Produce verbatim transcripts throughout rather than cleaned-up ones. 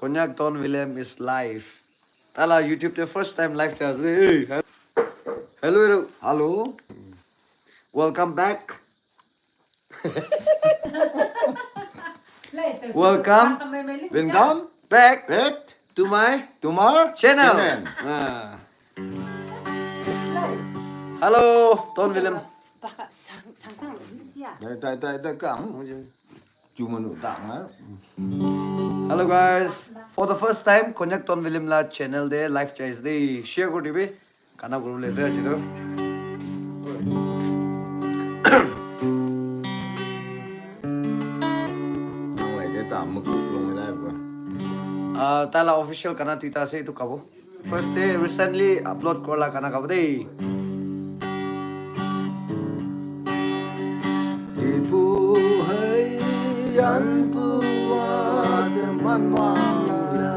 Konyak Don William is live. Tala YouTube te first time live chai ase. Hey, he-, hello, hello. Hello. Welcome back. Welcome. Welcome back to my channel. Ah. Hello, Don William. Dai, dai, dai, dai, kang. Cuma nu tak ngar. Hello guys, for the first time, Konyak Don William la channel de live chai ase de, share kuri dibi. Kana kuri bole ase aji to. Wai ke ta muk long lai ba. Ah, tala official kana tuita ase itu kabo. First day recently upload korla kana kabo dei. Ipu hai an pu wa te man wa la.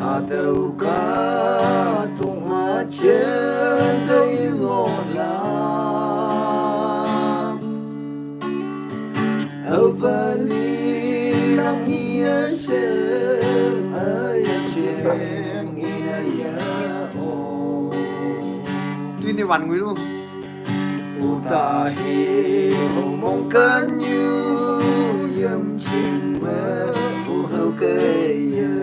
Hatau ka tung ma chen dei ngo la. Au pa li lang hi a se, ai a cheng hi a ya o. Tui ni wan ngui lu. U ta hi hong mong kan yu yam ching ma u hau ke ya.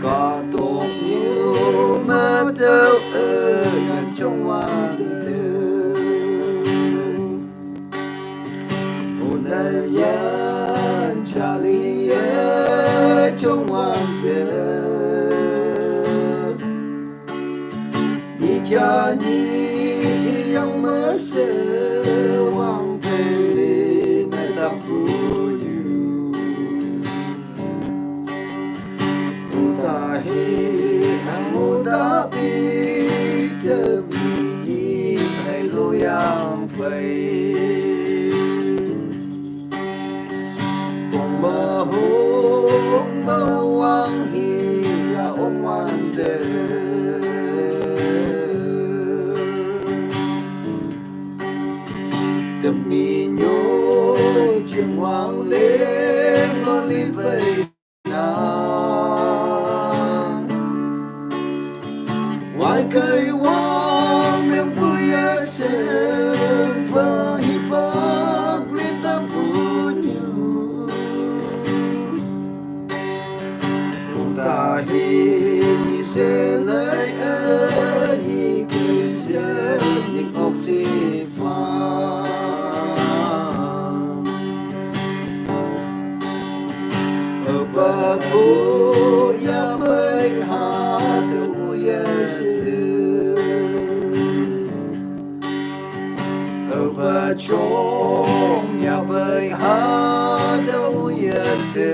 Ka tok yu ma tau e yan chong wan te. U na yan cha li ye chong wan te. Ni cha ni yang ma se wang pe li na ta pu yu. U ta hi ang u ta pi te mi hai lo yang fai. Kong ba hong ba wang hi ya ong wan de. Te mi nyo ching wang le lo li bai. Wai kai wa meng pu ya se pa hi pa ple ta pu nyu. Pu ta hi ni se lai a hi ke se ni ok si fa. Ba bu ya bai ha tu ya se. Ba chong ya bai ha tu ya se.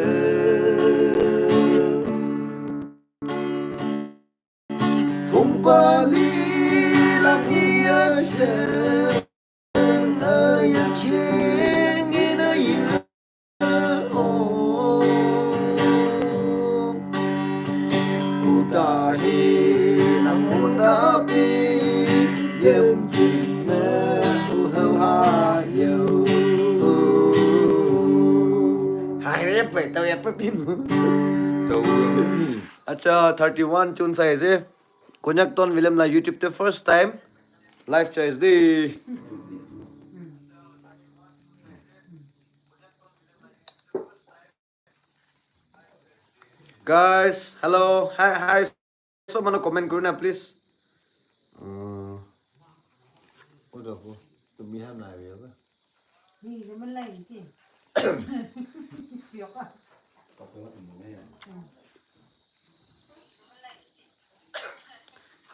Phung pali lam hi a se, a ya ching in a ya o. U ta hi nang u ta pi, yem ching me u hau ha yo. Hai, ya pe, tau ya pe pin. Tau ya pe pin. Acha, thirty-one chun sai ase. Konyak Don William la YouTube te first time live chai ase de. Guys, hello. Hi, hi. Sob manu comment kuri na, please. Uh,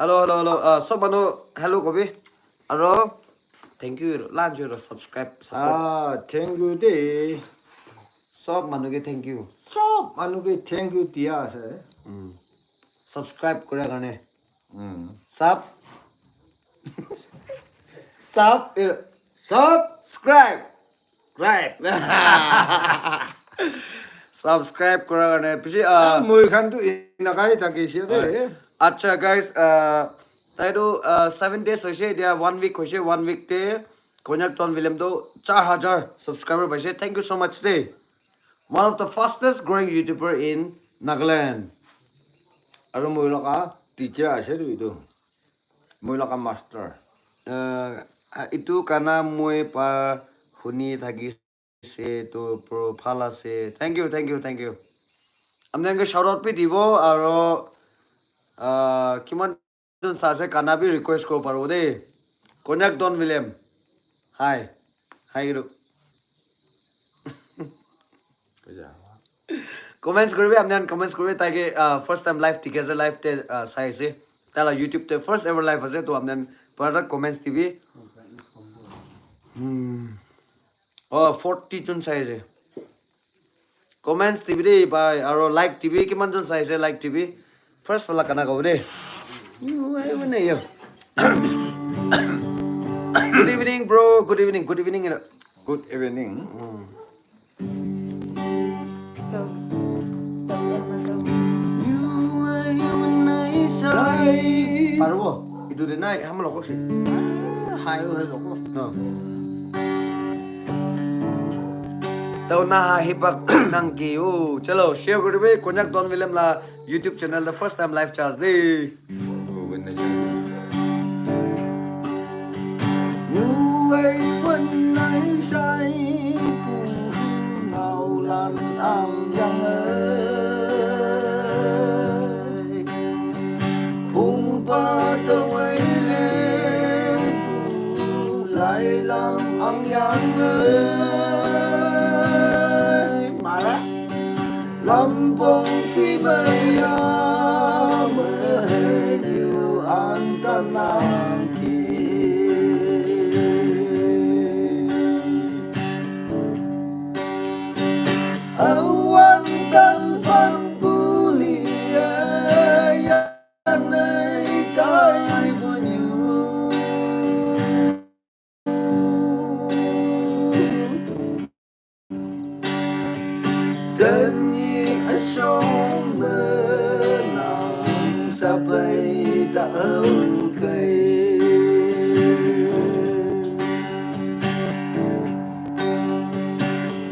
Hello, hello, hello. Uh, sob manu hello kobi. Aro thank you. Lanjo ro subscribe, support. Ah, thank you de. Sob manu ke thank you. Sob manu ke thank you dia ase. Mm. Subscribe kura karne. Mm. Sub. Sub. Subscribe. Right. Subscribe kura karne. Piche, ah, moi khan tu enakai thakise de. Acha, guys, ah, Tai tu uh, seven days hoise, dia one week hoise, one week te Konyak Don William tu char hajar subscriber paise. Thank you so much de. One of the fastest growing YouTuber in Nagaland. Aru moi laga teacher ase tu itu. Moi laga master. Uh, itu kana moi pa huni thaki se to pro phala se. Thank you, thank you, thank you. Amnenge shout out bi dibo aro uh, kiman jon sa ase kana bi request koribo paribo de. Konyak Don William. Hi. Hi ru. Comments koribe, apni khan comments koribe, tai ke uh, first time live dikhi ase, live te uh, sai ase. Tai la YouTube te first ever live ase, to apni khan para ta comments dibi. Hmm. Oh, forty jon sai ase. Comments dibi de bhai, aro like dibi, kiman jon sai ase like dibi. First wala kana kabo de. You, I wanna hear. Good evening, bro. Good evening. Good evening. Good evening. Paribo? Itu de nai, hama loko si. Hai, hai loko. No. Tau na ha hipak nang ki. Oh, chalo, share koribe. Konyak Don William la YouTube channel the first time live charge de. Lampong si maya mehenyu antanang ki. Awan tan fan puli ya ya nei kai bunyu. Tani ashom na sapai ta au kai.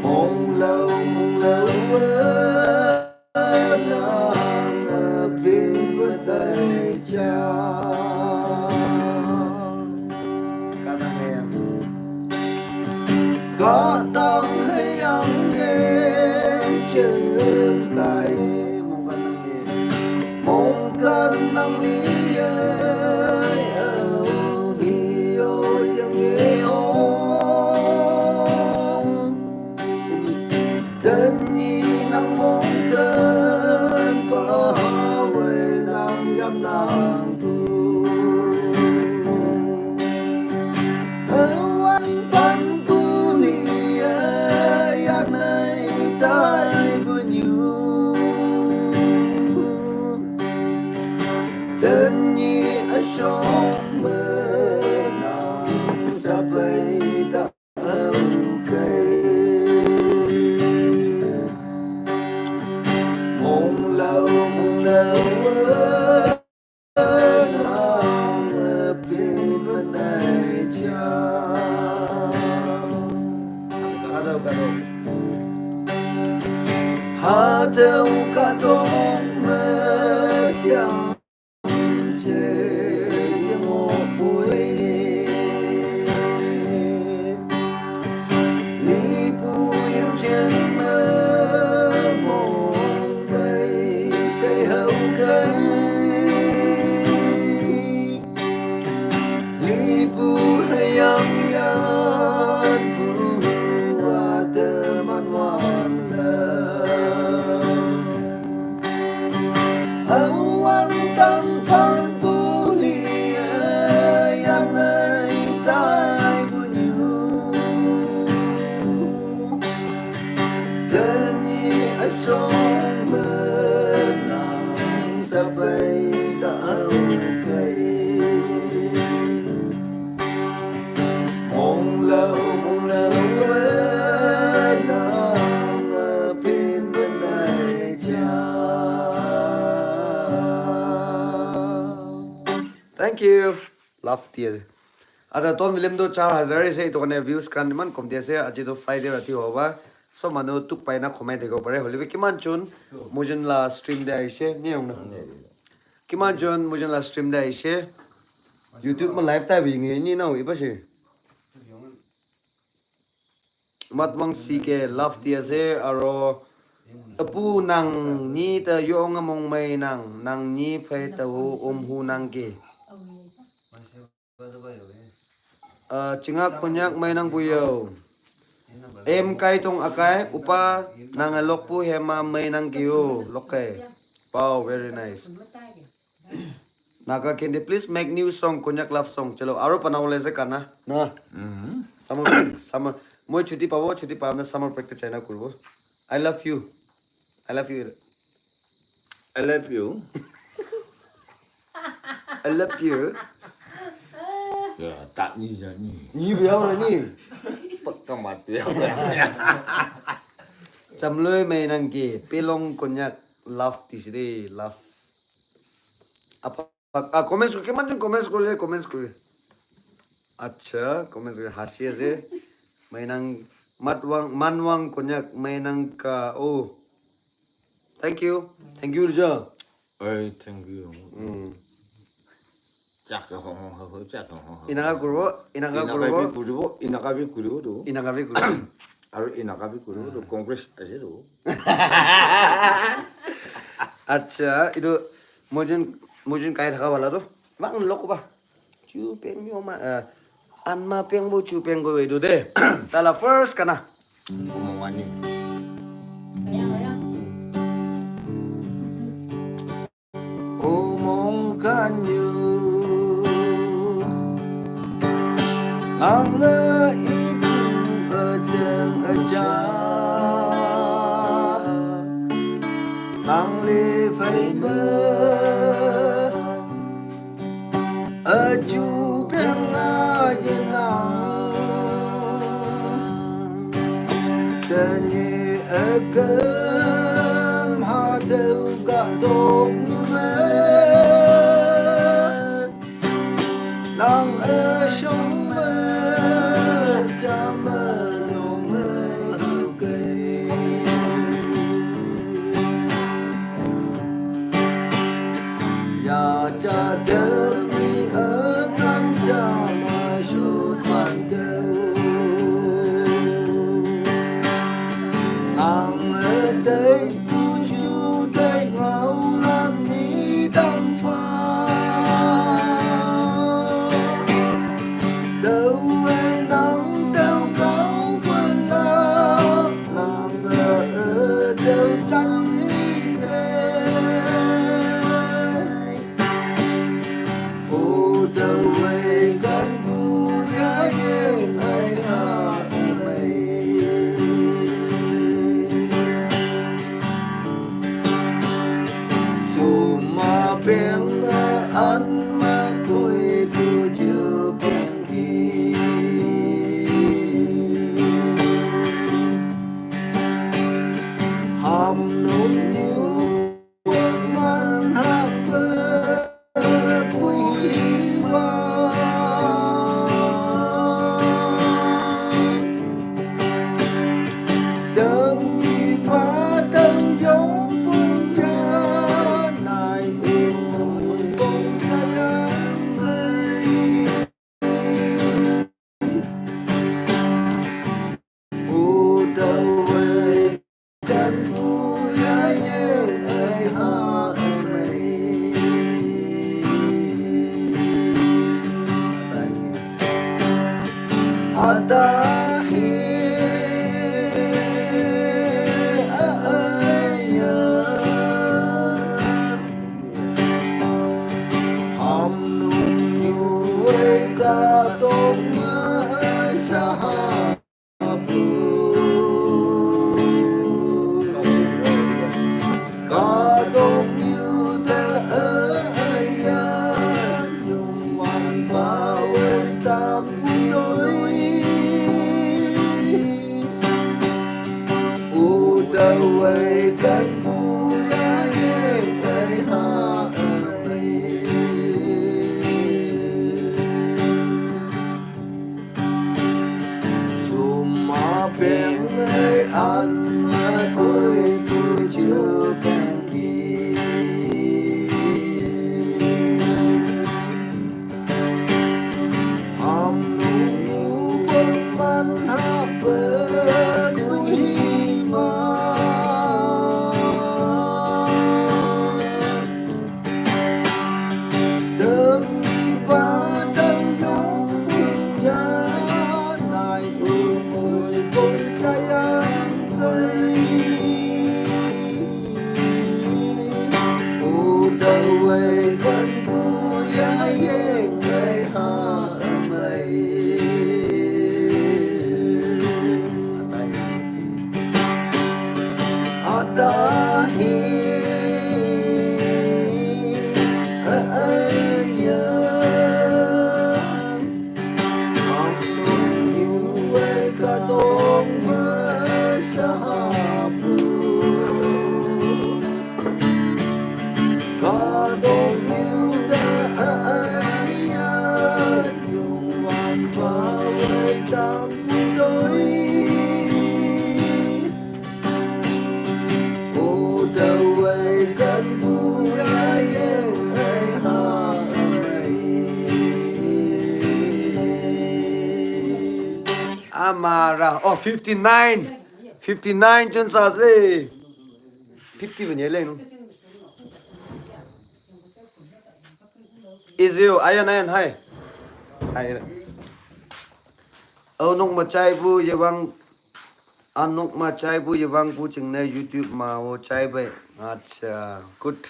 Mong lau, mong lau, Tani nang mong kan pa wai nang yam nang tu. Hawan pan puli ya ya nai tai bunyu. Tani ashong menang sapai ta Love di ase. Acha, ton film tu char hazar ase, etu karne views khan iman kom di ase. Aji tu Friday rati hoba, so manu tuk pai na khomai thakibo pare. Hoile bi kiman jon mujun la stream de aise, ni hong na? Kiman jon mujun la stream de aise? YouTube ma live ta bi ni ni na iba se. Matwang C K love di ase aro apu nang ni ta yong among mai nang nang ni phai ta hu um hu nang ke. Ah, chinga konyak mai nang bu yo. Em kai tong akai upa nang lok pu hema mai nang ke yo lok kai. Wow, very nice. Naga Candy, please make new song, Konyak love song. Chalo, aro banabo le ase gana. Na. Summer break, summer. Moi chuti pabo, chuti pabo na summer break te China kuribo. I love you. I love you. I love you. I love you. Ya, tak ni ja ni. Ni biar ni. Pakka mat biar. Chamloi mai nang ke, pelong Konyak love di sire, love. Apa Ah, comments kuri, kiman jon comments kuri, comments kuri. Acha, comments kuri, hasi ase. Mainang matwang, manwang konyak, mainang ka, oh. Thank you. Thank you, Rija. Oi, thank you. Mm. Chak ho, ho, ho, chak ho, ho, ho. Inaka kuribo, inaka kuribo. Inaka bi kuribo, inaka bi kuribo do. Inaka bi kuribo. Aru inaka bi kuribo do, Congress ase do. Acha, itu Mujun, mujun kai thaka wala tu. Mang loko ba. Chu peng yo ma, eh, an ma peng bo chu peng go etu de. Tala first kana. Umong ani. Umong kanyu. Ang itu adang aja. Ang le fai ma. Aju peng a yin ang. Tani agam ha deu ka dong ni me. Nang a shong me, cha me long me, okay. Ya cha de mi a kan cha ma shu pan de. Ang a de ku ju de ngau lan ni dam fa. Dau e nang dau ngau fa la. Nang a a dau chan ni de. O dau wei kan bu ya ye ai ha ai. Su ma peng a an ma koi bu ju keng ki. Ham nung niu Peng ei an ma koi tu ju peng ki. Am nu nu pon man ha pe ku hi ma. Demi padang nong ja nai u koi pon kaya koi. U da wei kan bu ya yeng ai ha mai. Ata hi a a ya. Am nu ai ka dong ma sa ha pu. Ka dong nu da a a ya. Yung wan pa wai tam doi. Amara. Oh, fifty-nine. Fifty-nine chun sa ase. Fifty bani le nu. Izio, ayan, ayan, hai. Hai. Au nok ma chai bu yewang. Anok ma chai bu yewang bu chingne YouTube ma wo chai bai. Acha, good.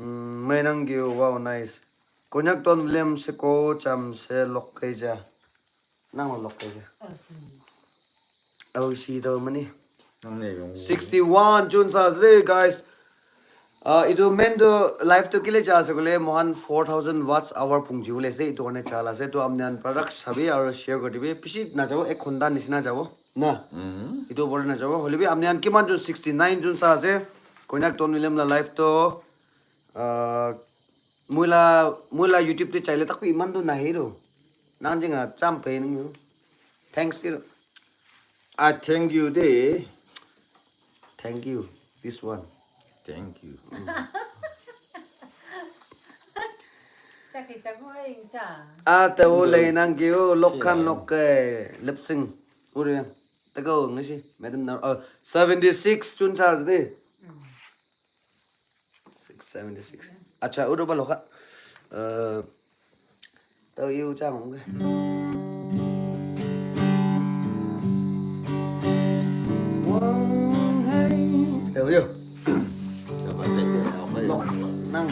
Mm, mai nang gyo, wow, nice. Konyak ton lem se ko cham se lok kai ja. Nang lo lok kai ja. Au si do mani. Nang ne yung. Sixty-one chun sa ase, guys. Ah, itu main tu live tu kile cha ase kole, mohan four thousand watts hour pungji bole ase, itu karne cha la ase. Tu amnian product sabi aru share kuri dibi. Bishi na jabo, ek ghonta nisina jabo. Na. Mhm. Itu bole na jabo. Hole bi amnian kiman chun sixty-nine chun sa ase. Konyak ton film la live tu, ah, moi la, moi la YouTube te chaile tak bi iman tu nahi ro. Nang jinga cham pe nang yo. Thanks, sir. I thank you de. Thank you. This one. Thank you. Chaki chaku ai cha. Ah, ta wo le nang ki wo lok khan lok ke lip sync. Ure. Ta ko ngasi madam na, oh, seventy-six chun cha de. Six seventy-six. Acha, uro ba lokha. Uh, tau yu cha mong ke. Tau yu. Nang,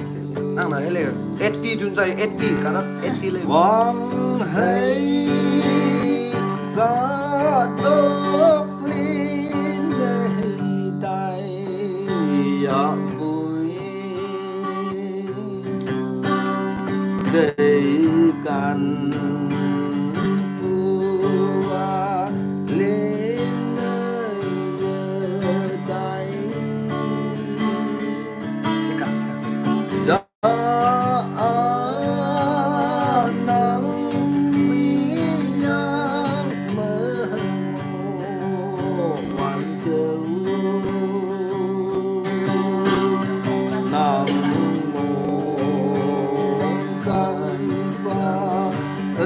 nang na hele. Eighty chun cha, eighty, kana eighty le. Wang hei ka tok lin nei tai ya bui. Dei kan pua lin dai. Sika. Za a nang ni yang me mo wan te u. Nam mong kan ba e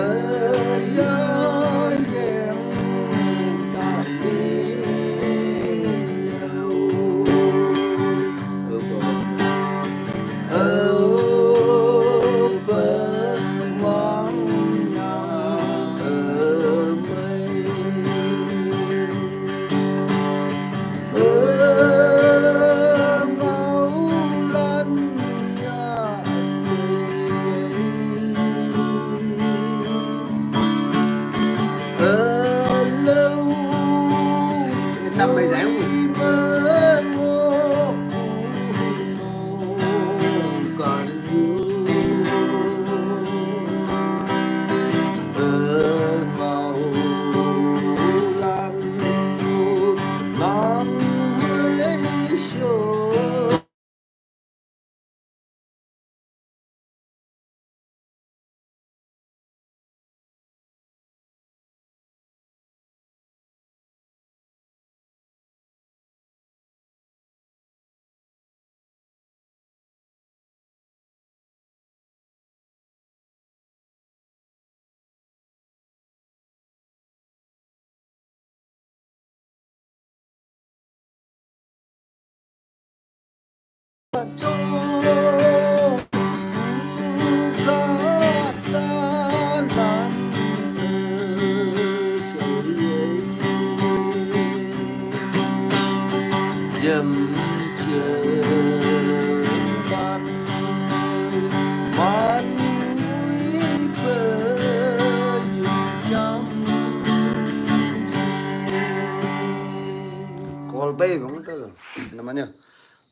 Anya.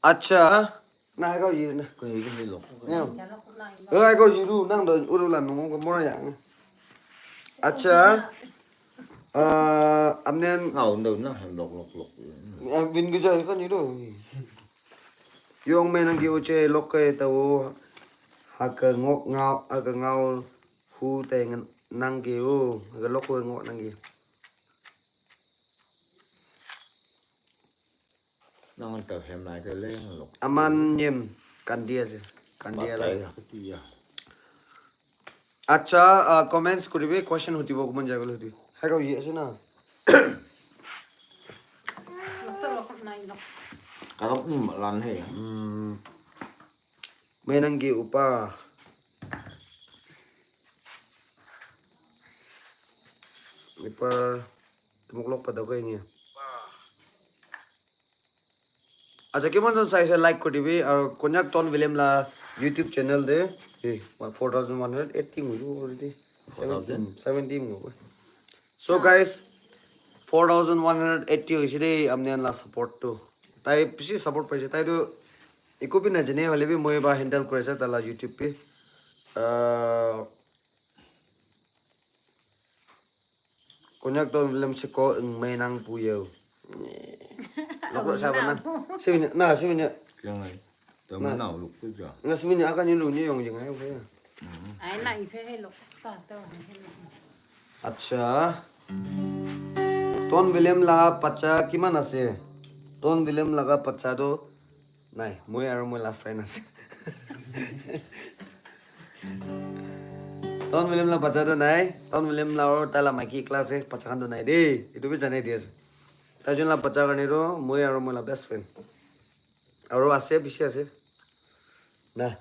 Acha. Na, go yi na. Ko yi ni lo. Nya. Go go yi ru nang do uru la nung ko mora ya. Acha. Ah, amnen. Na, undo na, lok, lok, lok. Bin gi jai ka ni do. Yong me nang gi uche lok ke ta wo. Ha ka ngo ngau, ha ka ngau hu te nang gi u. Ha ka lok ko ngo nang gi. Nang ta hem lai ke le lok. Aman nyem kandi ase. Kandi ala. Patai ya, kati ya. Acha, ah, comments kuribi, question hutibo, kumon jai bole huti. Hai ko ye ase na. Lok to lok nai lok. Kalok ni malan he. Hmm. Menang gi upa. Upa. Tumok lok pada ko ini. Acha, kiman jon saise like kuri dibi, aru Konyak Ton William la YouTube channel de, eh, four thousand one hundred eighty ngulu already. Four thousand? Seventeen, seventeen ngulu. So guys, four thousand one hundred eighty hoise de, amne la support tu. Tai bishi support paise, tai tu eko bi na jane hole bi moi ba handle kuri ase tai la YouTube bi. Uh, Konyak Ton William seko eng mei nang pu yau. Lokro sa bana. Sini na, sini. Yang ai. Tama na luk tu ja. Na sini akan ni lu ni yong jeng ai. Ai na ipe he lok ta ta he. Acha. Ton William la pacha kiman ase? Ton William laga pacha to nai, moi aru moi la friend ase. Ton William la bacha tu nai. Ton William la aru tai la maiki ekla ase, bacha khan tu nai de. Etu bi janai di ase. Tai jun la bacha karne tu moi aru moi la best friend. Aru ase, bishi ase. Na.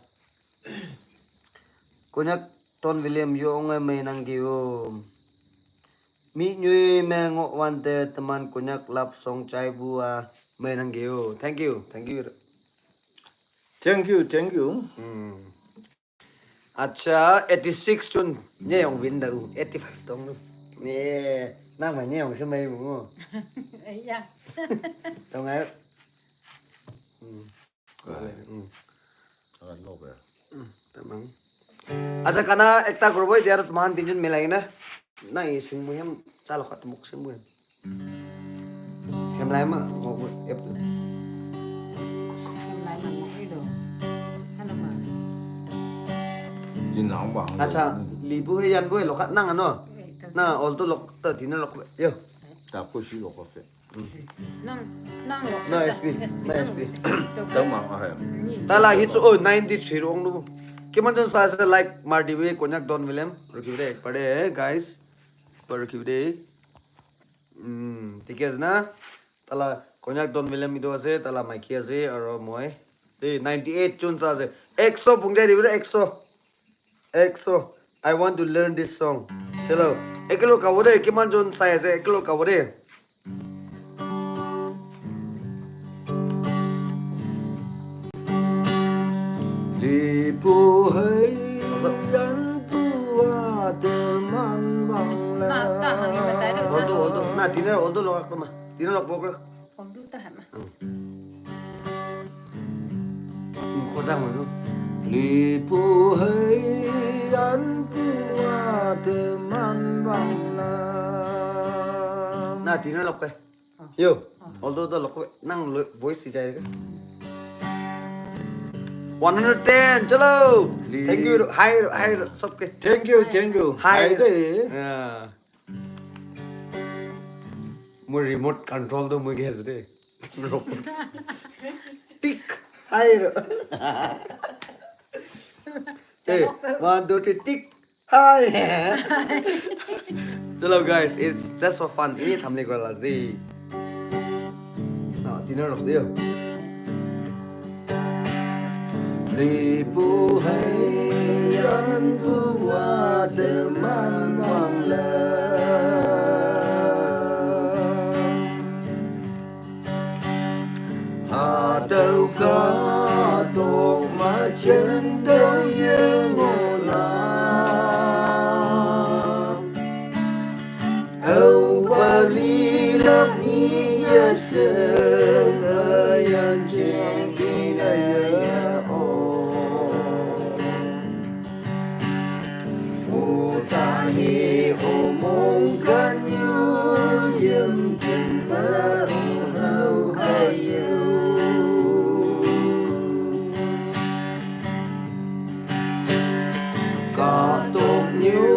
Konyak Ton William yo onge me nang ki yo. Mi nyui me ngo wante teman Konyak love song chai bu a me nang ki yo. Thank you. Thank you. Thank you, thank you. Hmm. Acha, eighty six chun nye yong win da u, eighty five tong lu. Nye, nang ma nye yong se mai bu. Ya. Tong ai. Hmm. Hmm. Ah, no, bro. Hmm, tamam. Acha, kana ekta group hoy, dia tu man tin chun milai na. Na, ye sing mu hem, chalo khat muk sing mu hem. Hem lai ma, ngok ep. Hem lai ma, ngok ep do. Halo ma. Jin lang ba. Acha, li bu he yan bu he lo khat nang ano. Na, ol to lok ta, dina lok. Yo. Ta ko si lok ko. Nang, nang lok. Na S P, na S P. Tang ma, ah, hai. Ta la hit so, oh, ninety three rong lu. Kiman jon sa sa like mar dibi, Konyak Don William. Rukhi de, ek baar de, guys. Par rukhi de. Hmm, thik ase na? Tala Konyak Don William etu ase, tala maiki ase, aro moi. Ei, ninety eight chun sa ase. Ekso pungjai dibi de, ekso. Ekso. I want to learn this song. Chalo. Ekelog gabo de, kiman jon sai ase, ekelog gabo de. Lipu hai yan pua teman bang la. Na, na, hangi batai de. Oldu, oldu. Na, dinner oldu lo akma. Dinner lo pokok. Oldu ta hama. Hmm. Hmm, khoja mo no. Lipu hai yan pua teman bang la. Na, dinner lo pe. Yo, although the local nang lo-, voice hi jayega. One hundred ten, chalo. Thank you, hi, hi, sabke. Thank you, thank you. Hi. Hi de. Yeah. Moi remote control to moi guess de. Tick. Hi. Hey, one, two, three, tick. Hi. Chalo guys, it's just for fun. Ini thamle kora last day. Na, dinner rok diyo. Lipu hai ran kuwa teman wang la. Hatau ka tong ma chen dau ye ngo la. Au ba li la ni ya se la yan Tahi omong kanyu yem chimba hau hayu. Katok nyu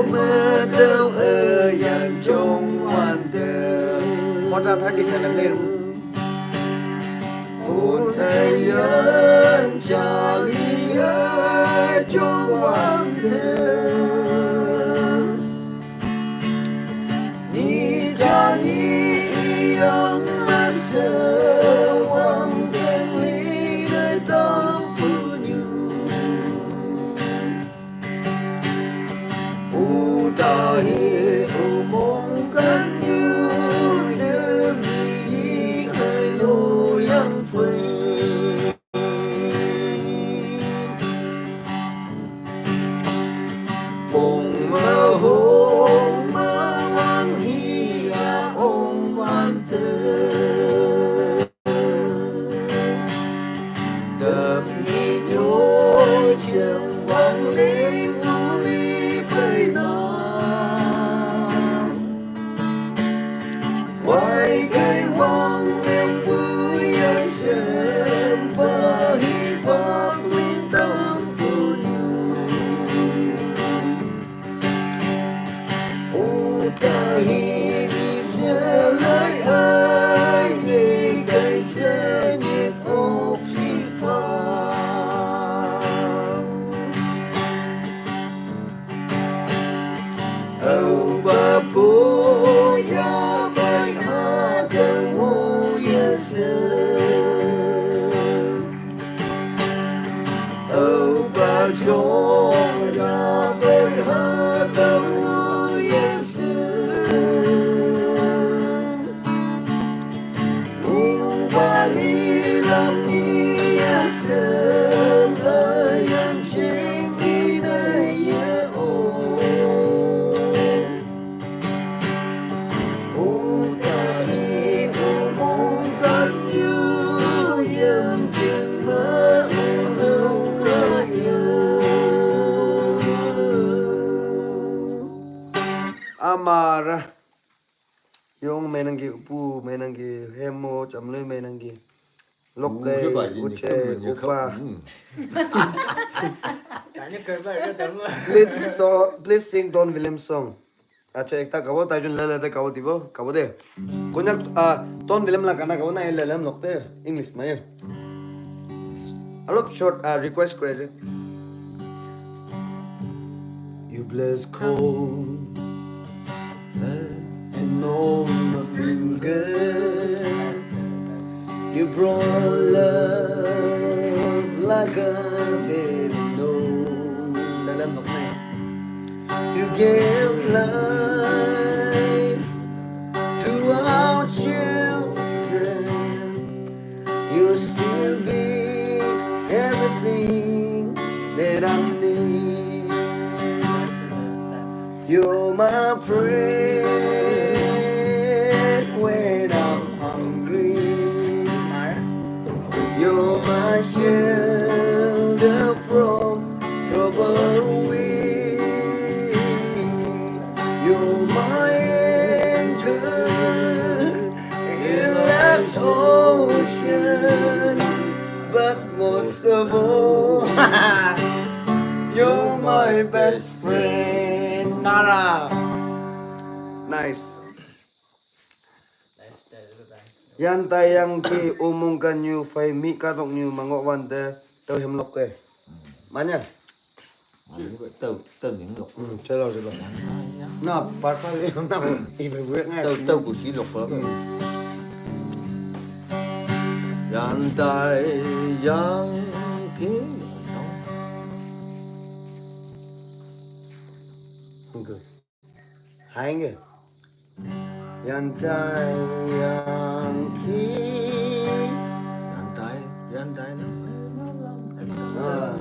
medau e yan chong wante. Kota thirty-seven lir. Unayan chalia jong wante. Ni jani yang masa wang beli datang punyu. Utahi umong kanyu demi hai lo yang fui. Pong ma hong ma wang hi a ong wante. Dam ni nyo chen wang le wu li pai na. Wai kai wang leng wu ya shen pa hi pa win tam pu nyu. Utahi ni se lai ai ye kai se ni kok si fa. Au ba po ya bai ha de wo ye se. Au ba jo ya bai ha de wo ye se. Ung ba li lam ni ya se ba yang cheng ni na ye o. Amara. Yong menangi upu menangi hemo chamlui menangi. Lokke uche upa. Please, so, please sing Don Williams song. Acha, ekta gabo, tai jun lele de gabo dibo, gabo de. Konyak, ah, Don Williams la gana gabo na, lele lok de, English ma ye. Alop short, ah, request kore ase. You bless cold and on my fingers. You brought love like a window. Lele lok na. You gave life to our children. You still be everything that I need. You're my bread when I'm hungry. You're my shelter from trouble wind. You're my anchor in life's ocean. But most of all, you're my best friend. Nara. Nice. Yan tai yang ki umung kan yu fai mi ka dok nyu mango wan de tau hem lok ke. Manya? Tau, tau ning lok. Hmm, chalo, chalo. Na, par par le na. Ibe buek ngai. Tau, tau ku si lok pa. Yan tai yang ki. Good. Hainge. Yan tai yang ki. Yan tai, yan tai na. Ah.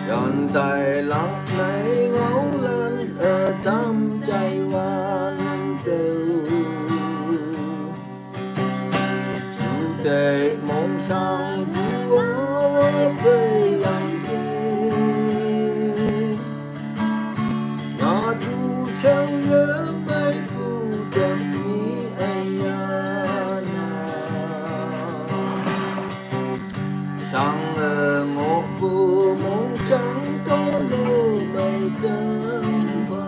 Yan tai lak nai ngau lan, eh, tam chai wan teu. Sute mong sang duwa Sang ngok pu mong chang to lo bai tang ba.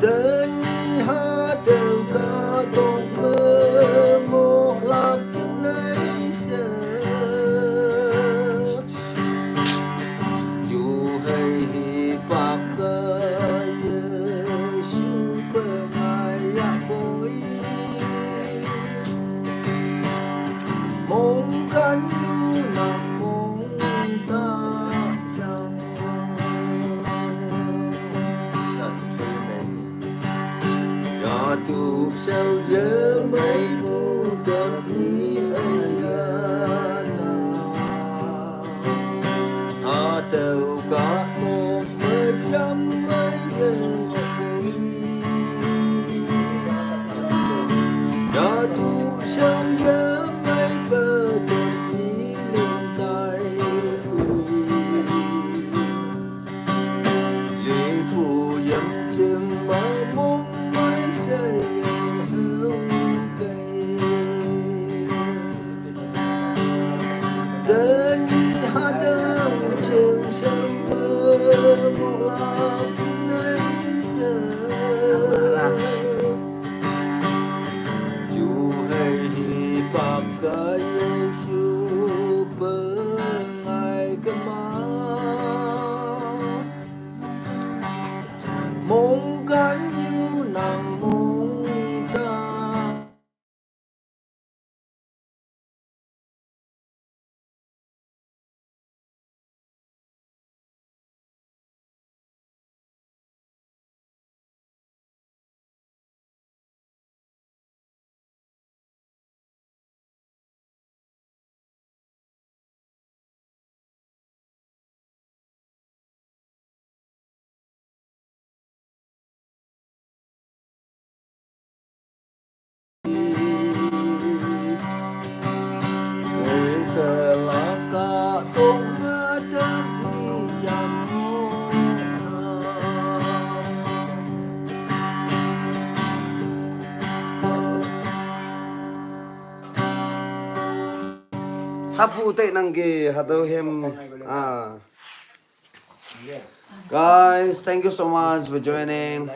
Dani ha tau ka tong pe ngok lak chin nai se. Ju hei hi pak ka ye shu pe ngai ya boi. Mong kan yu na mong ta sang. Ya tu sau ye mai bu dap ni ai ya na. A tau ka mok ma jam mai ye. Ya tu sau ye mai pa dap ni lim tai. Ye pu yam ching ma mong mai se ye hung kai. Dani hadang cheng sang pe ngok lak chin nai se. Ju hei hi pak ka ye shu pe ngai ka ma. Mong kan yu nang mong ta. Sapu te nang ke hado hem. Ah. Guys, thank you so much for joining.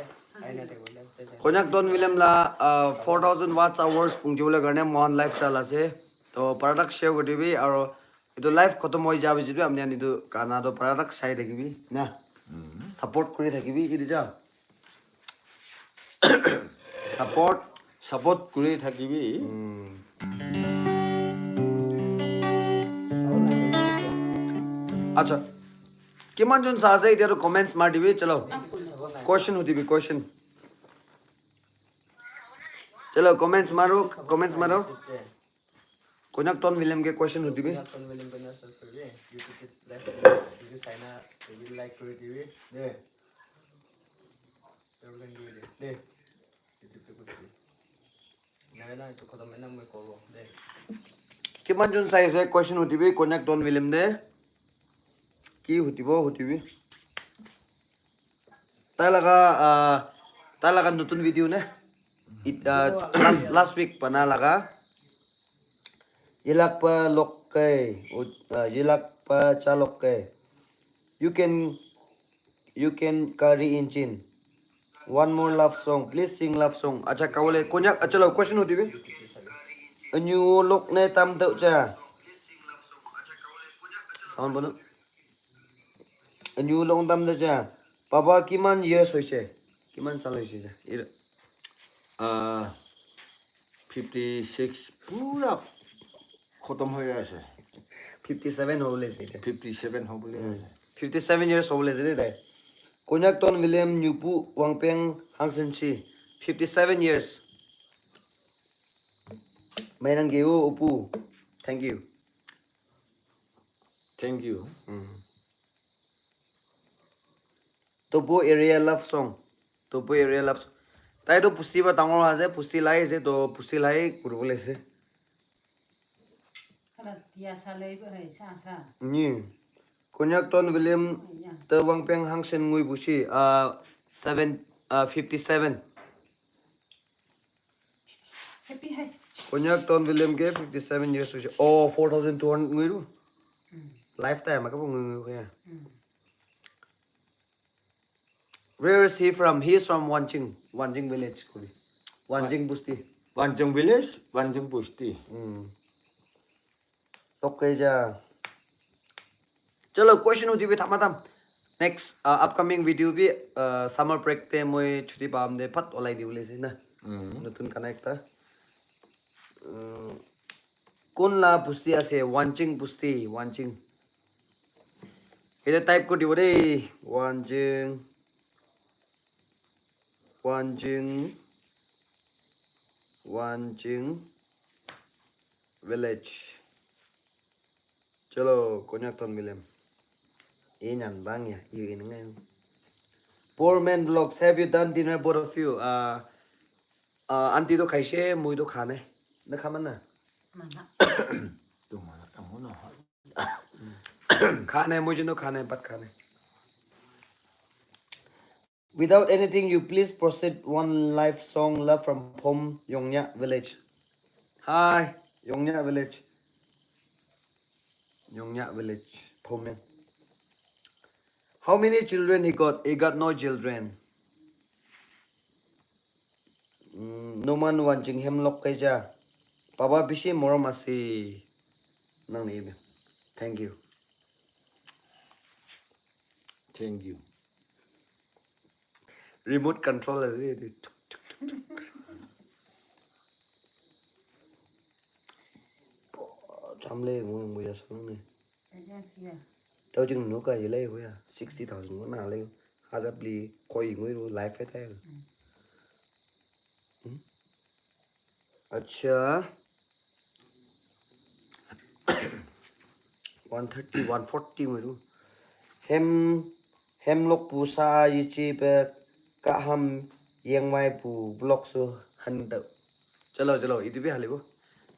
Konyak Don William la uh, four thousand watch hours pungji bole karne mohan live chal ase. To paradak share kuri dibi aro itu live khotom hoi jabi jitu apni khan itu gana to paradak sai thakibi na. Support kuri thakibi itu ja. Support. Support kuri thakibi. Acha. Kiman jon sa ase etia to comments mar dibi chalo. Question hudibi question. Chalo comments maro comments maro. Konyak Don William ke question hudibi. Konyak Don William ke na search kuri YouTube te live video sai na like kuri dibi. De. Share kuri dibi de. De. YouTube te kuri dibi. Nai na itu khotom na moi kolo de. Kiman jon sai ase question hudibi Konyak Don William de. Ki hudibo hudibi. Tai laga uh, tai laga notun video ne. It, uh, last, last week bana laga. Yelak pa lok kai, uh, yelak pa cha lok kai. You can you can carry engine. One more love song. Please sing love song. Acha kawale Konyak acha lo question hudibi. Anyu lok ne tam tau cha. Sound bono. Anyu lok tam tau cha. Papa kiman years hoise? Kiman sal hoise cha? Ir- Ah, fifty six pura khotom hoi ase. Fifty seven hobole ase. Fifty seven hobole ase. Fifty seven years old is it? Konyak Don William Nyupu Wangpeng Hangsenshi. Fifty seven years. Mainang Geo Upu. Thank you. Thank you. Topo area love song. Topo area love song. Tai to pusi ba dangor ase, pusi lai ase to pusi lai kuribole ase. Kala tia sa lei ba hai sa sa. Ni. Konyak Don William Ya. Te Wangpeng Hangsen Ngui Bushi. Uh, seven, uh, fifty seven. Happy hai. Konyak Ton William ke fifty seven years hoise. Oh, four thousand two hundred ngui ru. Lifetime ka ngui ngui ya. Where is he from? He is from Wanching, Wanching village kuri. Wanching Busti. Wanching village, Wanching Busti. Okay ja. Chalo, question uthi bi thama tham. Next uh, upcoming video bi uh, summer break te moi chuti paam de phat olai di bole ase na. Notun connect ta. Uh, kun la busti ase, Wanching busti, Wanching. Ete type kuri dibo de, Wanching. Wanching. Wanching village. Chalo, Konyak Ton William. Inan bang ya, iu in ngai. Poor man vlogs, have you done dinner, both of you? Uh, uh, auntie to khaise, mui to khane. Na khamana? Mana. Tu mana kamu na. Khane, mui jino khane, bat khane. Without anything, you please proceed one live song, love from Phom Yongnya village. Hi, Yongnya village. Yongnya village, Phom. How many children he got? He got no children. Mm, Numan Wanching Hemlok Kaija. Baba bishi morom ase. Nang ni ibe. Thank you. Thank you. Remote control ase etu. Chamle mo mo ya sang ni. Tau jing no ka yele ho ya sixty thousand ko na le. Hajar bli koi ngui ro life hai tai. Acha. One thirty, one forty ngui ro. Hem, hem lok pusa yichi pe kaham yengwai pu vlog su han da. Chalo, chalo, itu bi halibo.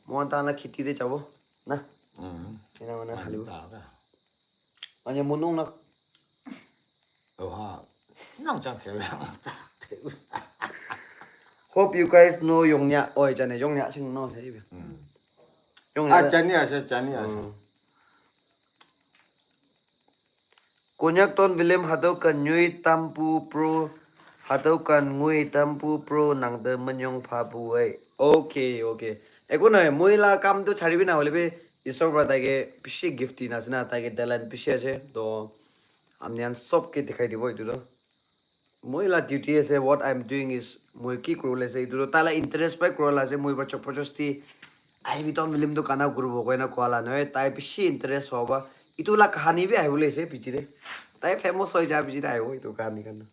Mo ta na khiti de chabo. Na, Mm. ina mana halibo. Taga. Anya munung na. Oha. Nang chang khe. Hope you guys know Yongnya. Oi, jane Yongnya sing no sai. Mm. Yongnya. Ah, chani ase, chani ase. Konyak Ton William Hadoukan Nyui Tampu Pro Hadoukan Ngui Tampu Pro Nangde Manyong Phabu Wei. Okay, okay. Eko noy, moi la kam tu charibi na hoile bi Isor pra taike bishi gift dina ase na, taike talent bishi ase. To amnian sob ke dikhai dibo itu to. Moi la duty ase, what I'm doing is moi ki kuribole ase itu to tai la interest pai kuribole ase, moi pra jobosti ahibi Ton William tu gana kuribo koina koa la nohoi, tai bishi interest hoba itu la kahani bi ahibole ase pichete, tai famous hoi ja pichete ahibo itu kahani khan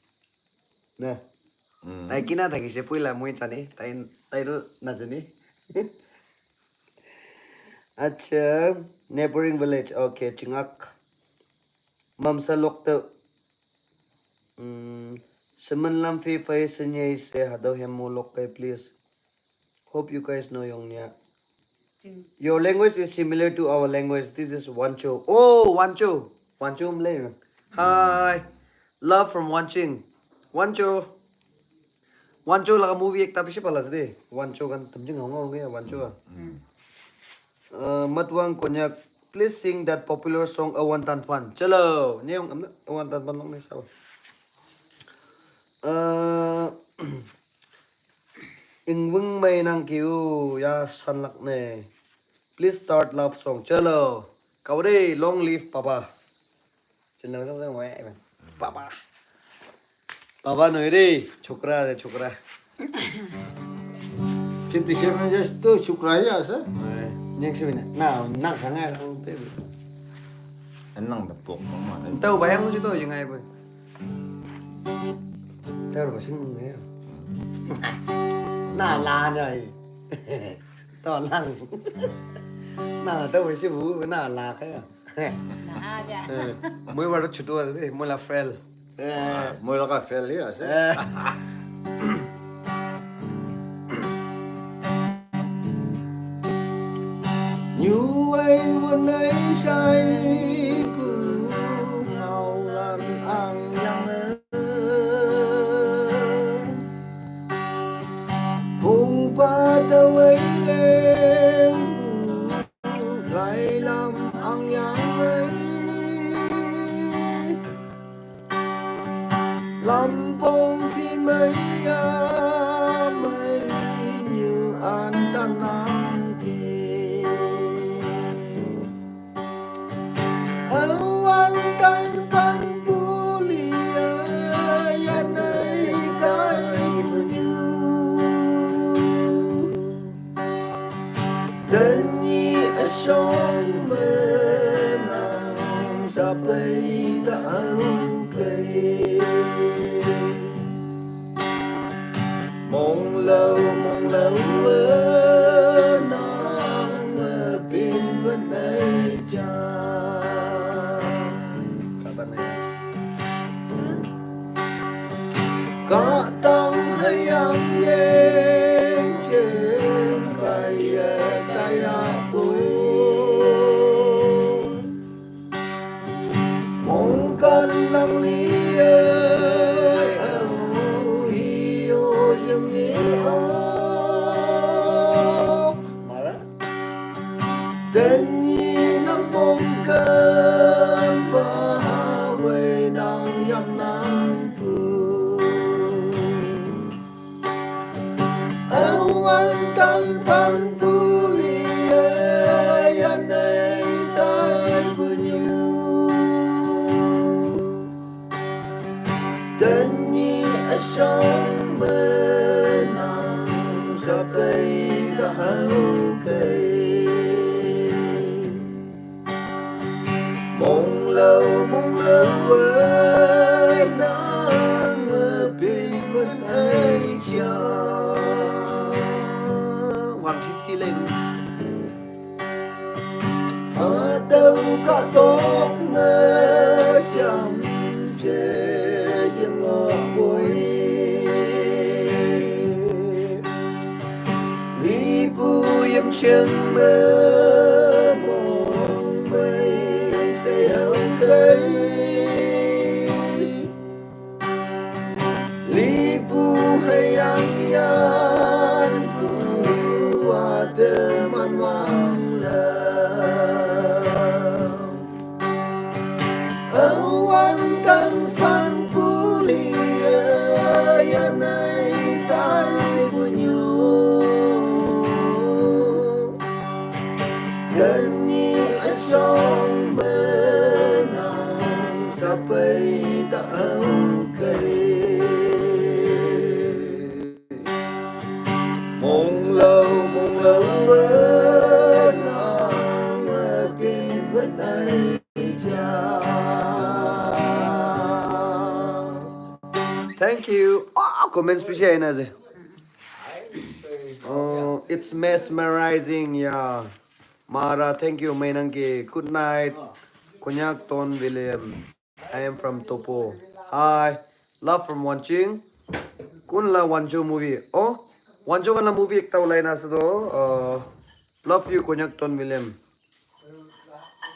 na. Mm. Tai kina thakise puila moi jane, tai tai to najane. Acha, neighboring village, okay, Chingak. Mamsa lokta. Mm, Semen lam fi fai senyai se hadau hemo lokai, please. Hope you guys know Yongnya. Ching. Your language is similar to our language. This is Wancho. Oh, Wancho. Wancho mle. Hi. Love from Wanching. Wancho. Wancho laga movie ekta bishi bhal ase de. Wancho kan tamjing hong hong ya Wancho. Uh, Matwang Konyak, please sing that popular song Awan Tan Fan. Chalo, ne yong amna Awan Tan Fan long ne sa. Uh, Ingwing mai nang kiu ya san lak ne. Please start love song. Chalo. Kawre, long live Papa. Chalo, sa sa mo eh. Papa. Papa noi re, chokra de chokra. Fifty seven just tu chokra hi ase. Nyeng sibina. Na, na sanga. Enang da pok mama ne. Tau bayang mo to jing ai boy. Tau ba sing ne. Na la na ai. Tau lang. Na tau ba si bu na la ka ya. Nah aja. Moi ba chutu ase, moi la friend. Moi laga fail hi ase. New way one night shine pu nau lan ang yang. Phung pa ta wei le. Ni a shong me nang sa pei ta au pei. Mong lau, mong lau, nang me pin me nei cha. Ka tang hai yang yeng chen kai ye ta ya ku. Mong kan lang li ye au hi yo yem ni o. Mara? Then ni nang mong kan ba ha wei nang yam nang pu. Awan tan pan pu li ye ya nei tai pu nyu. Then ni a shong me nang sa pei ta au pei. Mong lau, mong lau, eh, nang, eh, pin, pin, ai, cha. One fifty lei. Atau ka tok na cham se jeng o boi. Li pu yam chang me mong mai se hau kai. Li pu hai yang yan pu wa te man wang la. Awan kan fan pu li ya ya nai tai pu nyu. Kan ni a shong me nang sa pei ta au kai. Mong lau, mong lau, eh, nang, eh, pin, pin, ai, cha. Thank you. Ah, comments bishi aina ase. Oh, it's mesmerizing, yeah. Mara, thank you, Mainang ke. Good night. Konyak Ton William. I am from Topo. Hi. Love from Wanching. Kun la Wancho movie? Oh, Wancho kan la movie ekta ulai na ase to. Uh, love you, Konyak Ton William.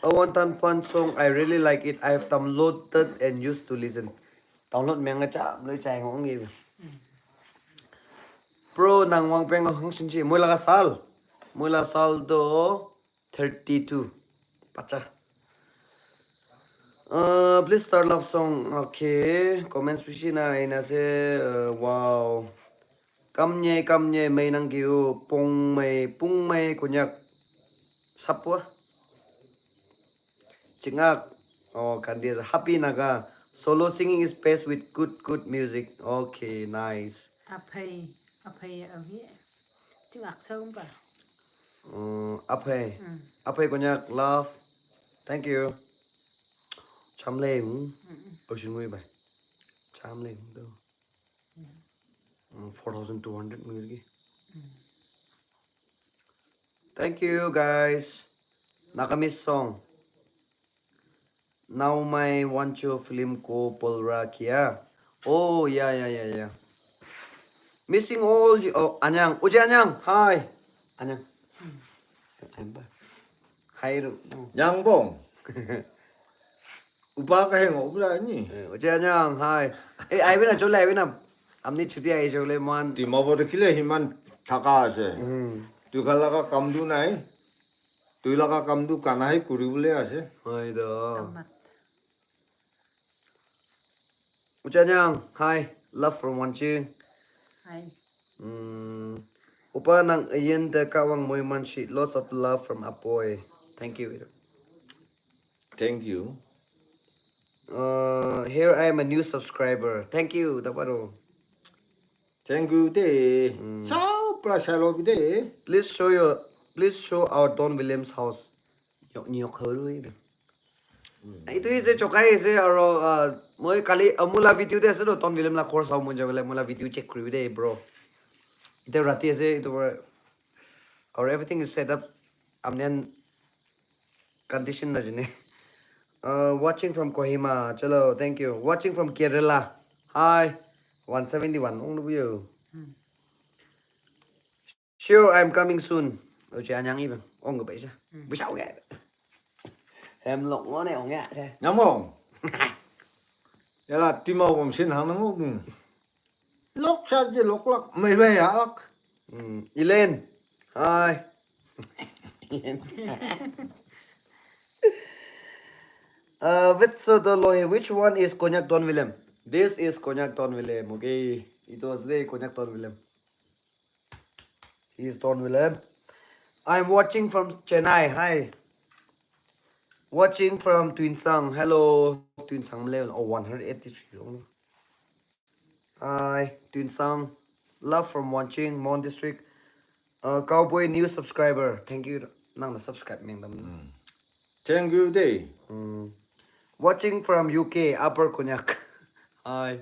Awan Tan Pan song, I really like it. I have downloaded and used to listen. Download menga cha loi chai ngong ye. Bro, nang wang peng hong shin chi. Moi laga sal. Moi la sal do thirty-two. Pacha. Uh, please start love song. Okay. Comments bishi na aina ase. Uh, wow. Kam nye, kam nye, mai nang kiu. Pong mai, pung mai, Konyak. Sapwa. Chingak. Oh, kandi ase. Happy Naga. Solo singing is best with good, good music. Okay, nice. Aphai, aphai, ahi. Chingak sa umpa. Uh, aphai. Mm. Aphai Konyak, love. Thank you. Chamle hung. Mm-mm. Oshingui bai. Chamle hung do. Mm, four thousand two hundred mil ki. Mm. Thank you, guys. Nagamese song. Now my Wancho film ko polra kia. Oh, yeah, yeah, yeah, yeah. Missing all you. Oh, Anyang. Uje Anyang. Hi. Anyang. Hi, ru. Nyang bong. Upa ka hengo, ubra ni. Eh, uje Anyang. Hi. Eh, aibi na, chole, aibi na. Amni chuti ahi chole, man. Dimapur kile himan thaka ase. Hmm. Tuikhan laga kam du nai. Tui laga kam du kana hi kuribole ase. Hoi do. Amat. Uchanyang, hi. Love from Wanching. Hi. Mm, Upa nang ayen de kawang moi manshi. Lots of love from Apoy. Thank you. Thank you. Uh, here I am a new subscriber. Thank you, Dabaro. Thank you de. Mm. Sao pra salo de. Please show your Please show our Don Williams house. Nyok, nyok, hoi. Itu ise chokai ise aro, ah, moi kali, ah, mula video de ase to Don William la khor sao mon jabole mula video check kuri de, bro. Ite rati ase itu, bro. Or everything is set up. Amnian condition na jine. Uh, watching from Kohima. Chalo, thank you. Watching from Kerala. Hi. One seventy-one. Ong lu yo. Sure, I'm coming soon. Oche anyang ibe. Ong ke paisa. Bisa oke. Hem lok ngone ong ya. Nyamong. Yala tima bom sin hang namo. Lok sa je lok lak. Mai mai ya lak. Hmm. Elaine. Hi. Uh, with Soto Lohe, which one is Konyak Don William? This is Konyak Don William, okay? It was the Konyak Don William. He is Don William. I'm watching from Chennai. Hi. Watching from Tuensang. Hello, Tuensang level. Oh, one hundred eighty-three only. Hi, Tuensang. Love from Wanching, Mon District. Uh, Cowboy new subscriber. Thank you. Nang na subscribe meng dam. Thank you day. Mm. Watching from U K, Upper Konyak. Hi.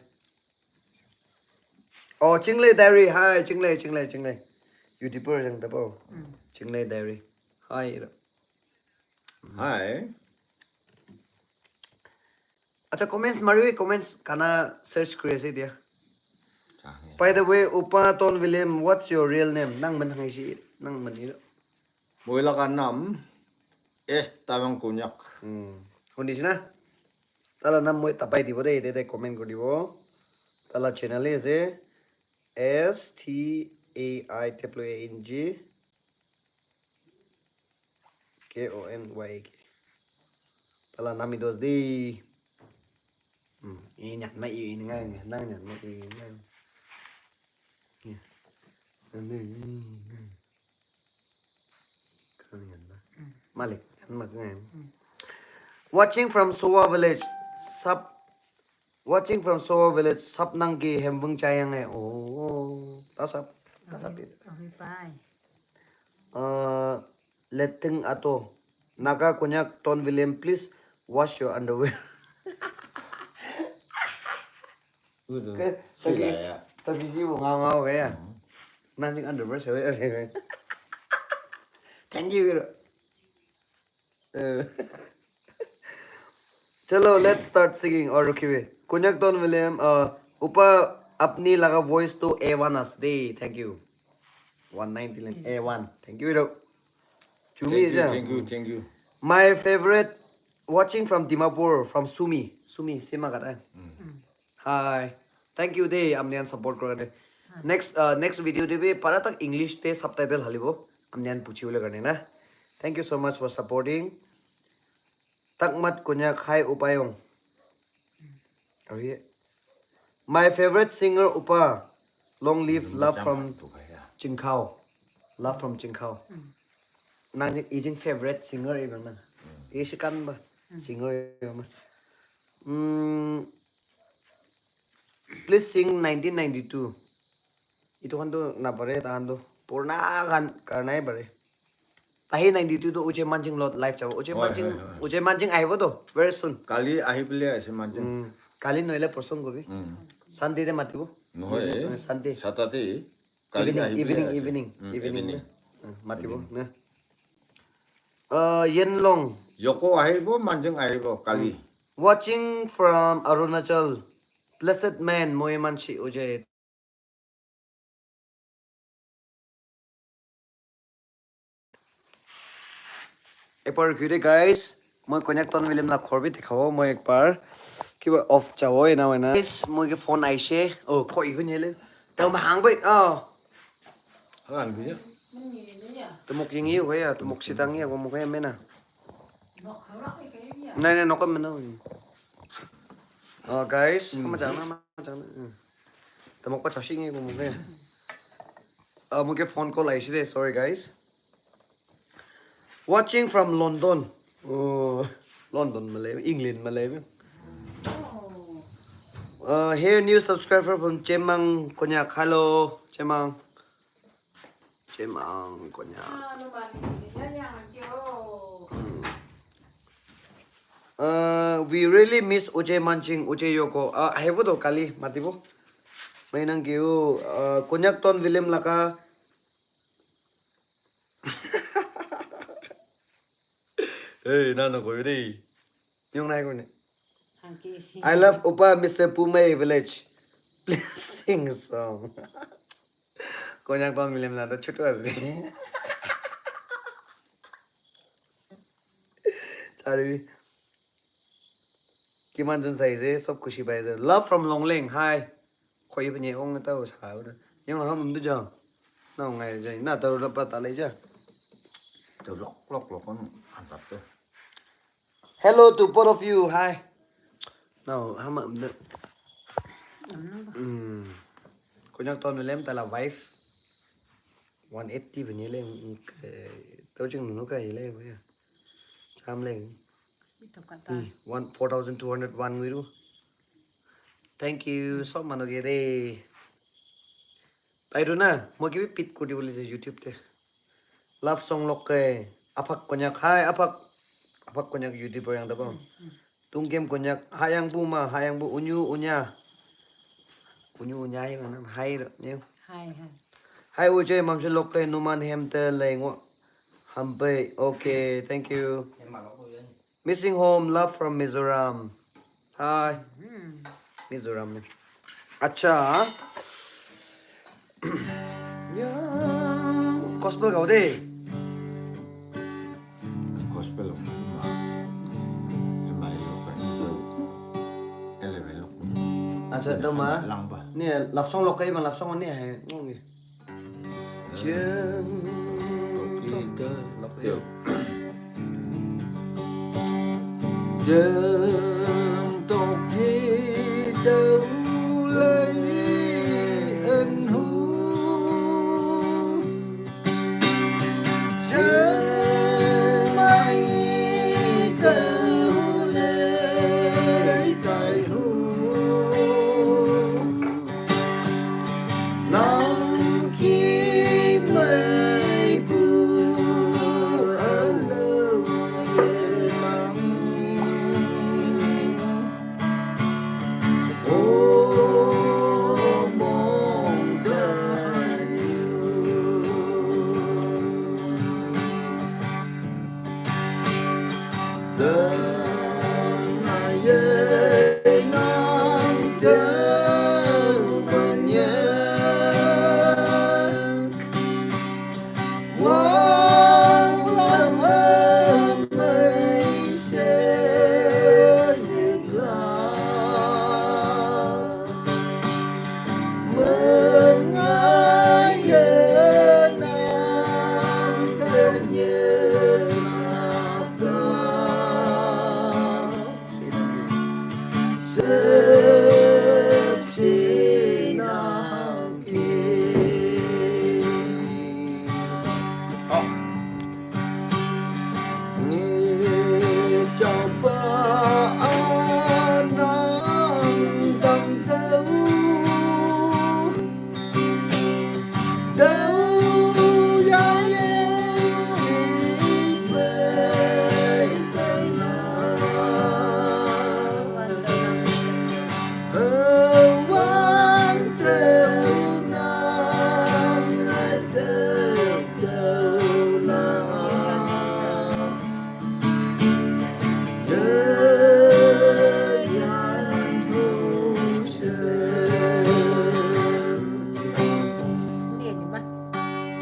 Oh, Chingle Diary. Hi, Chingle, Chingle, Chingle. YouTuber jang tabo. Chingle Diary. Hi. Hi. Acha, comments maribi, comments kana search kuri ase dia. By the way, Upa Ton William, what's your real name? Nang man hangi si, nang man iro. Moi laga nam S Tawang Konyak. Hmm. Hunisina? Tala nam moi tapai dibo de, de, de comment kuri dibo. Tala channel ase S T A I W A N G. K O N Y A K. Tala nami dos di. Hmm, ini nyak na ini ngang, nang nyak na ini ngang. Iya. Nang ini ngang. Kang nyak na. Malik, kan mak ngang. Watching from Sowa village, sap. Watching from Sowa village, sap nang ki hembung chayang eh. Oh, tasap, tasap. Ahi pai. Uh, Letting Ato, Naga Konyak Ton William, please wash your underwear. Udah. Ke, sila tadi, ya. Tadi dia mau ngau-ngau kayak. Hmm. Nanti underwear saya, saya. Thank you, gitu. Eh. Chalo, let's start singing. Or, okay, wait. Konyak Ton William, uh, Upa apni laga voice to A one ase de. Thank you. One ninety line A one. Thank you, bro. Chumi thank you, ja. Thank you, thank you. My favorite, watching from Dimapur, from Sumi. Sumi, Sima kata. Mm. Hi. Thank you de, amnian support kora de. Next, uh, next video de bi para tak English te subtitle halibo. Amnian puchi bole karne na. Thank you so much for supporting. Takmat Konyak, hi Upayong. Ahi. My favorite singer Upa. Long live, love from Chingkhao. Love from Chingkhao. Nang ijin favorite singer ibang na. Isi kan ba singer ibang na. Mm, please sing nineteen ninety-two. Itu khan tu na pare, tahan tu purna khan karna hi pare. Tahi ninety-two tu Uje Manjing lot live jabo. Uje Manjing, Uje Manjing ahibo to very soon. Kali ahi pele ase Manjing. Mm, kali nohile porson kobi. Mm. Sunday te matibo. Nohoi. Mm, Sunday. Saturday. Kali evening, ahi pele evening, ase. Evening, mm, evening, evening. Mm, matibo na. Uh, Yen Long. Yoko ahibo, Manjing ahibo kali. Mm. Watching from Arunachal. Blessed man, Moimanshi Uje. Ekbar rukhiyo de guys, moi Konyak Ton William la ghor bi dikhabo, moi ekbar kiba off jabo ena hoina. Guys, moi ke phone aishe. Oh, koi hun hele. Tao ma hang bai. Oh. Hagan bije. Tumok yingi hoya, tumok sitangi ako mo kaya mena. Nai nai nokam mena. Oh guys, kama jana ma jana. Tamok pa chawshi ngi ko mo ke. Ah, mo ke phone call aise de, sorry guys. Watching from London. Oh, London malay, England malay. Uh, here new subscriber from Chemang Konyak. Hello, Chemang. Emang konya. Ah, no mami, ya, ya, yo. Hmm. Uh, we really miss Uje Manching, Uje Yoko. Uh, ahibo do kali matibo. Mainang kiu, uh, Konyak Ton William laka. Hey, na no koyo de. Yung na ko ne. Thank you, si. I love Upa, Mister Pumei Village. Please sing a song. Konyak Ton William na to chutu ase. Chari. Kiman jun sai ase, sob khushi pai ase. Love from Longleng. Hi. Khoi bani ong ta sa ura. Yang ham du ja. Na ngai ja. Na ta ura pa ta le ja. To lok lok lok kon an tap to. Hello to both of you. Hi. Now, how much? Mm. Konyak Ton William tala wife. One eighty bani le, mm, eh, tau ching nunu ka ile ya. Cham le. Ito kata. Hmm, one, four thousand two hundred one ngiru. Thank you so manu ke de. Tai tu na, mo ke bi pit kuri bole se YouTube te. Love song lok ke. Aphak Konyak. Hi, Aphak. Aphak Konyak YouTuber yang dapo. Tungkem Konyak. Hayang bu ma, hayang bu unyu unya. Unyu unya hi mana. Hi, ro, nyu. Hi, hi. Hi, Uje, Mamshu Lokke, Numan Hem te Lengo. Hampe. Okay, thank you. Missing Home, love from Mizoram. Hi. Mizoram ne. Acha. Ya. Gospel gao de. Gospel of ma. Ema yo ka ni to. Eleven lo. Acha, to ma. Langba. Ni love song lo kai ma love song ni hai. Ngi. Jeng tok ti dau lei en hu. Jeng mai dau lei tai hu. Nang ki mai bu a lo ye mang. O mong dan yu.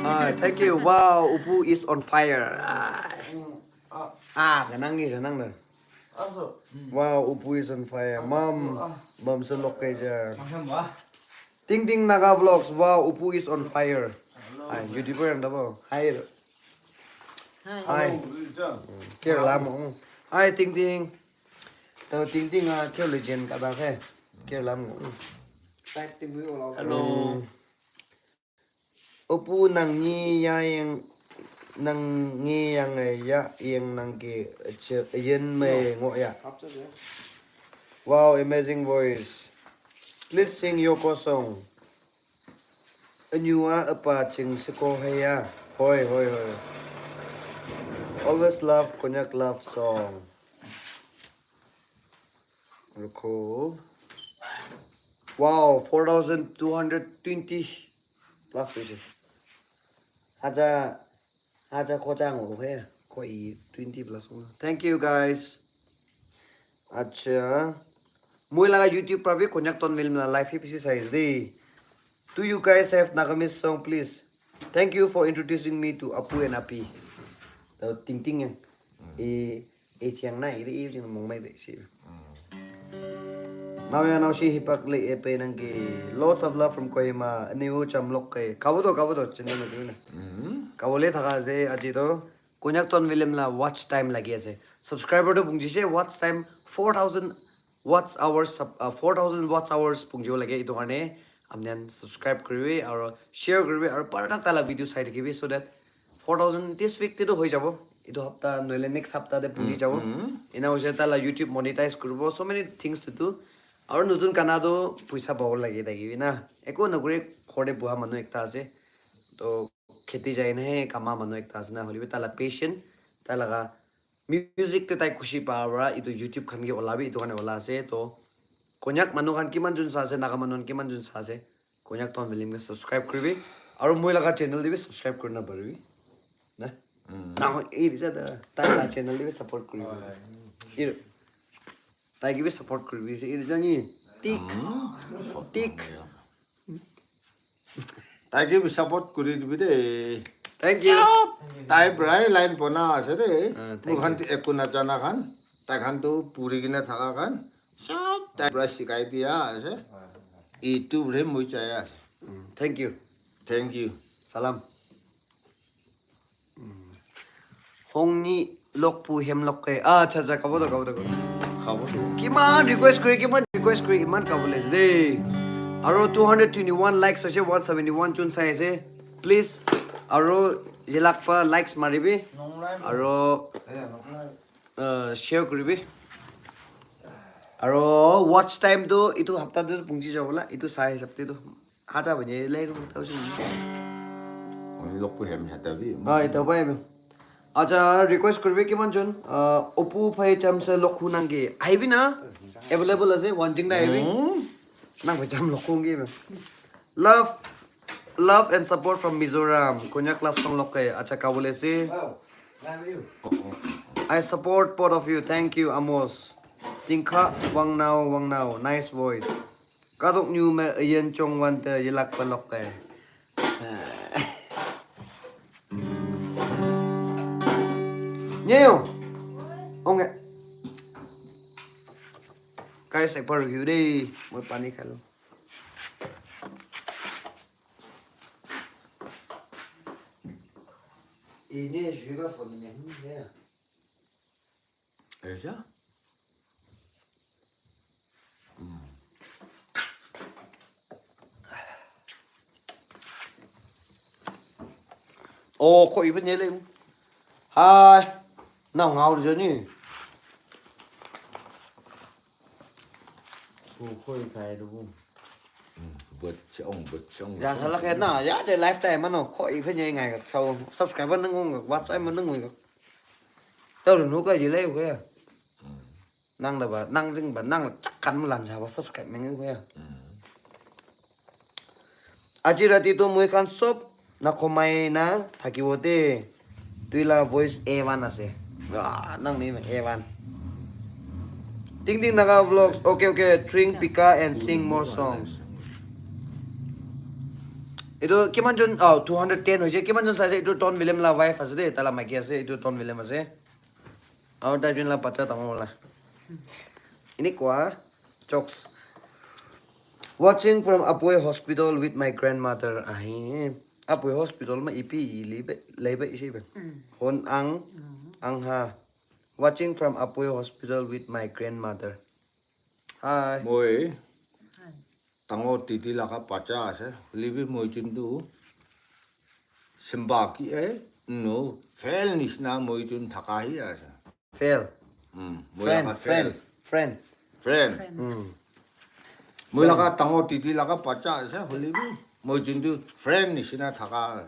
Ah, thank you. Wow, Upu is on fire. Ah, ah, kanang ni sanang na. Wow, Upu is on fire. Mom, mom se lok kai ja. Ting Ting Naga Vlogs. Wow, Upu is on fire. Ai, YouTuber yang dabo. Hai. Hai. Hai. Hello, Rizal. Care lam. Hai, Ting Ting. Tau Ting Ting a, Theo Legend ka ba khe. Care lam. Hello. Upu nang ni ya yang, nang ni yang, eh, ya yang nang ke, eh, che-, yen me ngo ya. Wow, amazing voice. Please sing Yoko song. Nyua apa ching siko heya. Hoi, hoi, hoi. Always love Konyak love song. Rukho. Wow, four thousand two hundred twenty plus hoise. Haja, haja khoja ngo he. Koi twenty plus. Thank you, guys. Acha. Moi laga YouTube pra bi Konyak Ton Film la live hi bisi sai ase de. Do you guys have Nagamese song, please? Thank you for introducing me to Apu and Api. The ting ting yang. E, e chiang na, e, e chiang mong mai be si. Now ya now she hipak le e pe nang ki. Lots of love from Kohima. New cham lok ke. Kabo do, kabo do, chinta na dina. Kabo le thaka se aji do. Konyak Ton Film la watch time lagi ase. Subscriber to pungji se watch time four thousand watch hours sub, uh, four thousand watch hours pungji lage itu karne. Amnen subscribe kuribi aro share kuribi aro parta tala video sai thakibi so that four thousand this week te to hoi jabo. Itu hapta noile next hapta te pungji jabo. Ena hoise tala YouTube monetize kuribo. So many things to do. Aro nutun kana to puisa pabo lagi thakibi na. Eko nokuri khore buha manu ekta ase. To kheti jai na he kama manu ekta ase na hoilebi tala patient tai laga music te tai khushi pa para itu YouTube khan ke ola bi itu khan ola ase to Konyak manu khan kiman jun sa ase Naga manu khan kiman jun sa ase Konyak Ton Film ke subscribe kuribi aro moi laga channel te bi subscribe kurina paribi na na ei rija da tai laga channel te bi support kuribi iro tai ke bi support kuribi se iro jani tik tik Taike bi support kuri dibi de. Thank you. Tai prai line bona ase de. Ah, thank Moi khan tu eku na jana khan. Tai khan tu puri kena thaka khan. Sob tai prai sikai dia ase. Itu re moi chaya ase. Thank you. Thank you. Salam. Hongni lokpu hem lokke. Ah, acha acha kabo to kabo to kabo. Khabo tu. Kiman request kuri kiman request kuri iman kabo le de. Aro two hundred twenty-one likes ase one seventy-one chun sai ase. Please aro jelak pa likes maribi. Aro uh, share kuribi. Aro watch time tu itu hapta tu pungji jabo la itu sai hisab te tu haja bani lai ru ta usi. Oni lok pu hem hata bi. Ah, itu bai mi. Acha request kuribi kiman jon uh, opu phai cham se lok hu nang ki. Aibi na available ase one jing na aibi. Nang phai cham lok hu ngi. Love love and support from Mizoram. Konyak love song lok ke acha kabole se. I support both of you. Thank you, Amos. Tingkha Wangnao Wangnao. Nice voice. Kadok New Me Yen Chong Wan Te Yelak Palok Ke. Nyeyo. Onge. Guys, ek bar review de. Moi pani kha lo. Ini juga phone ni. Aisa? Oh, kok ibu nyele. Hai. Nau ngau je ni. Buat chong, buat chong. Ya salah kena, ya de lifetime mano. Kok ibu nyele ngai ka. Subscriber nang ngong, WhatsApp mano ngoi ka. Tau nu ka jile ko ya. Nang da ba, nang ring ba, nang chak kan mu lan sa ba subscribe meng ko ya. Aji rati to moi khan sob na khomai na thakibo de. Tui la voice A one ase. Ah, nang ni A one. Ting Ting Naga Vlogs. Okay, okay. Drink pika and sing more songs. Itu kiman jon oh, two hundred ten hoise. Kiman jon saise itu Ton William la wife ase de. Tala maiki ase. Itu Ton William ase. Aru tai jon la bacha dangor wala. Ini kwa jokes. Watching from Apoi Hospital with my grandmother. Ahi. Apoi Hospital ma ipi ili be lebe isi be. Hon ang ang ha. Watching from Apoi Hospital with my grandmother. Hi. Moi tangor titi laga bacha ase. Hoile bi moi chun tu simba ki eh no fail nisna moi chun thaka hi ase. Fail. Hmm. Moi Friend, laga friend, fail. Friend. Friend. Hmm. Moi laga tangor titi laga bacha ase hoile bi. Moi juntu friend nishina thaka.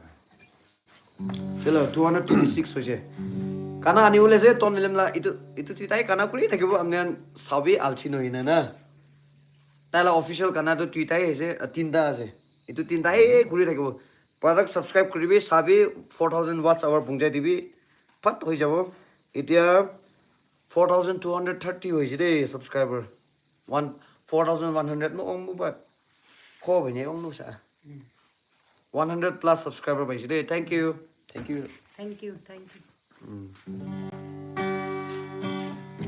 Chalo, two hundred twenty-six hoise. Kana ani ule ase, ton nilim la, itu, itu tuitai kana kuri thakibo, amne an sabi alchi no hina na. Taila official kana tu tuitai ase, ah, tinta ase. Itu tinta he kuri thakibo. Parak subscribe kuribi, sabi four thousand watch hour pungjai dibi, pat hoi jabo. Itia four thousand two hundred thirty hoise de subscriber. One, four thousand one hundred no ong mu, but ko bine ong nu sa. One hundred plus subscriber paise de. Thank you. Thank you. Thank you, thank you.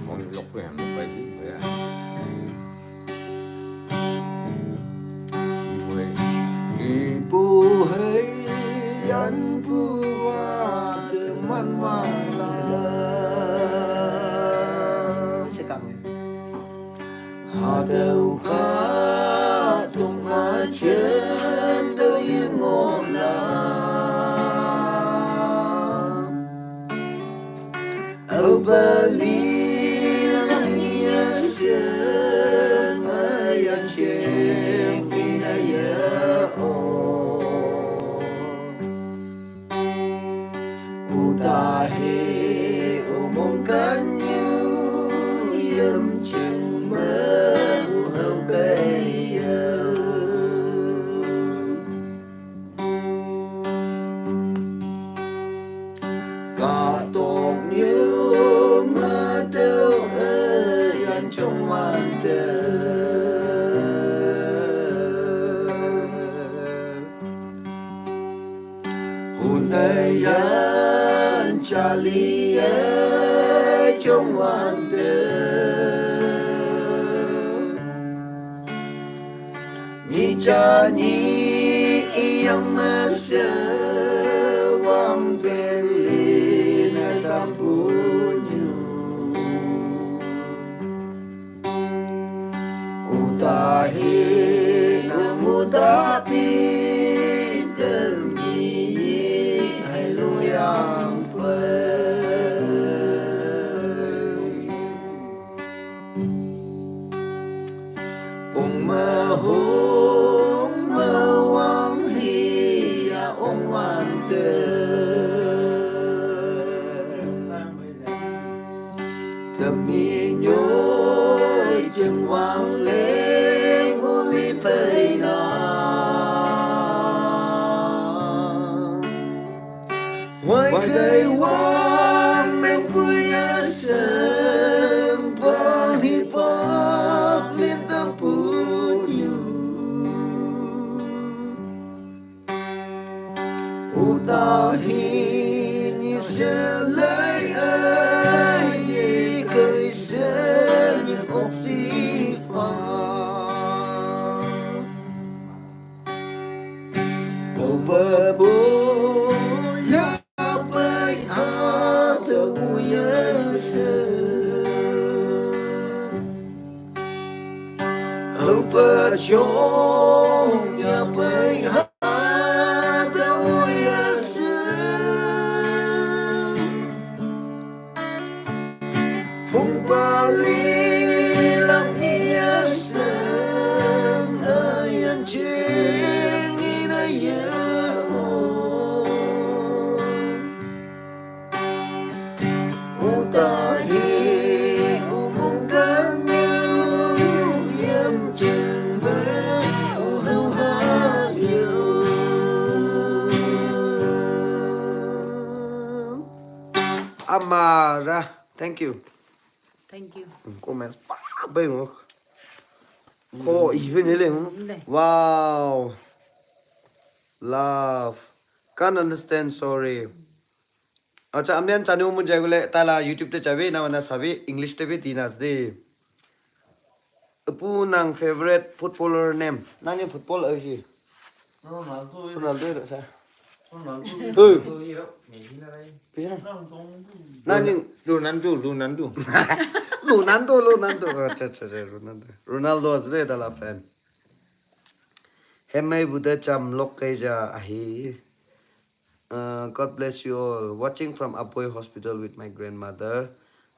Kong lok ko yang lok pai si, ya. Ibu hai yan bu wa te man wa la. Sekang. Hadau ka tung a chen dau yin ngo la. Au ba li lang ye se ma yan chen ki na ye o. Utahi umung kanyu yam ching ma uhau kaya. Katok nyu ma teu e yan chung wan teu. Hun ai yan chali e chung wan teu. Ni cha ni i yang ma se wang ben li na tam bu nyu. Utahi na muda pi ten ni hai lu yang fai. Pong ma hong ma wang hi ya ong wan te. Tami nyoi cheng wang leng u li pei na. Wai kai wang meng pui a sem pa hi pa lin tam pu nyu. Utahi ni se lai ai ye kai se ni foxy fa. Bo ba bo ya pai ha ta u ya se. Ho pa chong ya pai ha ta u ya se. Phung pa li lang ni ya sang ha yan ching ni na ya o. U ta hi u mong kan yu yam ching ba u hau ha yu. Amara. Thank you. Thank you. Comments pa bai mo. Ko even hele mo. Wow. Love. Can't understand, sorry. Acha, ambian chanu mo jai gule tala YouTube te chabe na mana sabi English te bi tina asde. Apu nang favorite footballer name? Nang ni football aji. Ronaldo. Ronaldo sa. Ronaldo. Hey. Ronaldo iro. Messi na rai. Bisa. Nang tong. Nang ni Ronaldo, Ronaldo. Ronaldo, Ronaldo. Acha, acha, acha, Ronaldo. Ronaldo asde tala fan. Hemai buda cham lok kai ja ahi. Uh, God bless you all. Watching from Apoi Hospital with my grandmother.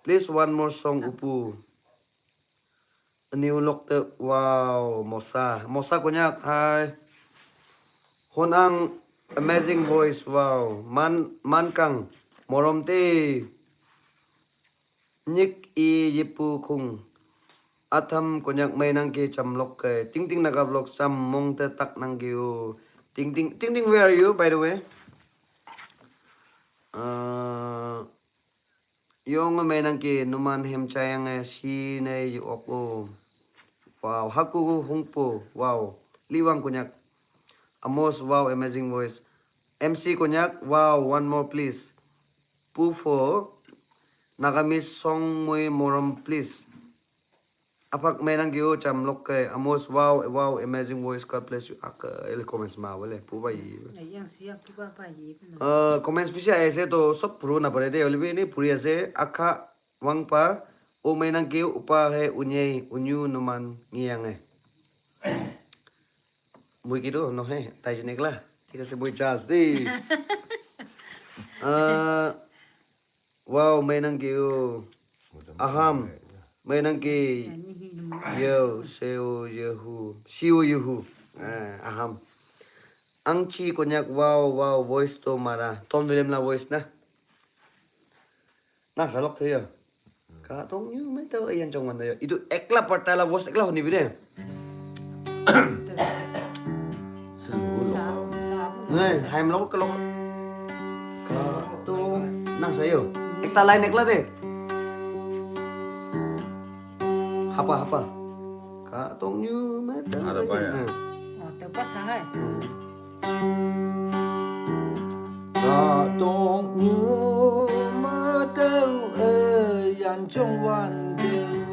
Please, one more song, Upu. New look the, wow, Mosa. Mosa Konyak, hi. Honang, amazing voice, wow. Man, man kang, morom te. Nik i yipu kung. Atham konyak mai nang ki cham lok ke. Ting ting naga vlog cham mong te tak nang ki u. Ting ting, ting ting, where are you, by the way? Uh, Yong mai nang ki numan hem chayang e si ne yu ok o. Wow, haku hungpo. Wow. Liwang konyak. Amos, wow, amazing voice. M C konyak, wow, one more please. Pufo, Nagamese song mui morom please. Apak mai nang ki u cham lok ke. Amos, wow, wow, amazing voice, God bless you. Ak ele comments ma wale pu ba yi. Yang siya pu ba ba yi. Uh, comments bishi ahi ase to sob puru na pare de, hoilebi eni puri ase. Akha wangpa, o mai nang ki u upa he unye unyu numan ngiyang e. Mui ki to no he, tai jin ekla. Thik ase, mui jai ase de. Uh, wow, mai nang ki u. Aham, mai nang ki. Yo, seo, yehu. Siu, yehu. Ah, aham. Angchi konyak, wow, wow, voice to mara. Tom William la voice na. Na salok thayo. Ka tong yu mai to yan chong man yo. Itu ekla part ta la voice ekla huni bide. Ngai, hai mlo ka lo. Ka to nang sayo. Ekta line ekla de. Hapa, hapa. Ka tong yu mai to. Ada ba ya? Nah. Oh, to pa sa hai. Hmm. Ka tong yu ma tau e yan chong wan deu.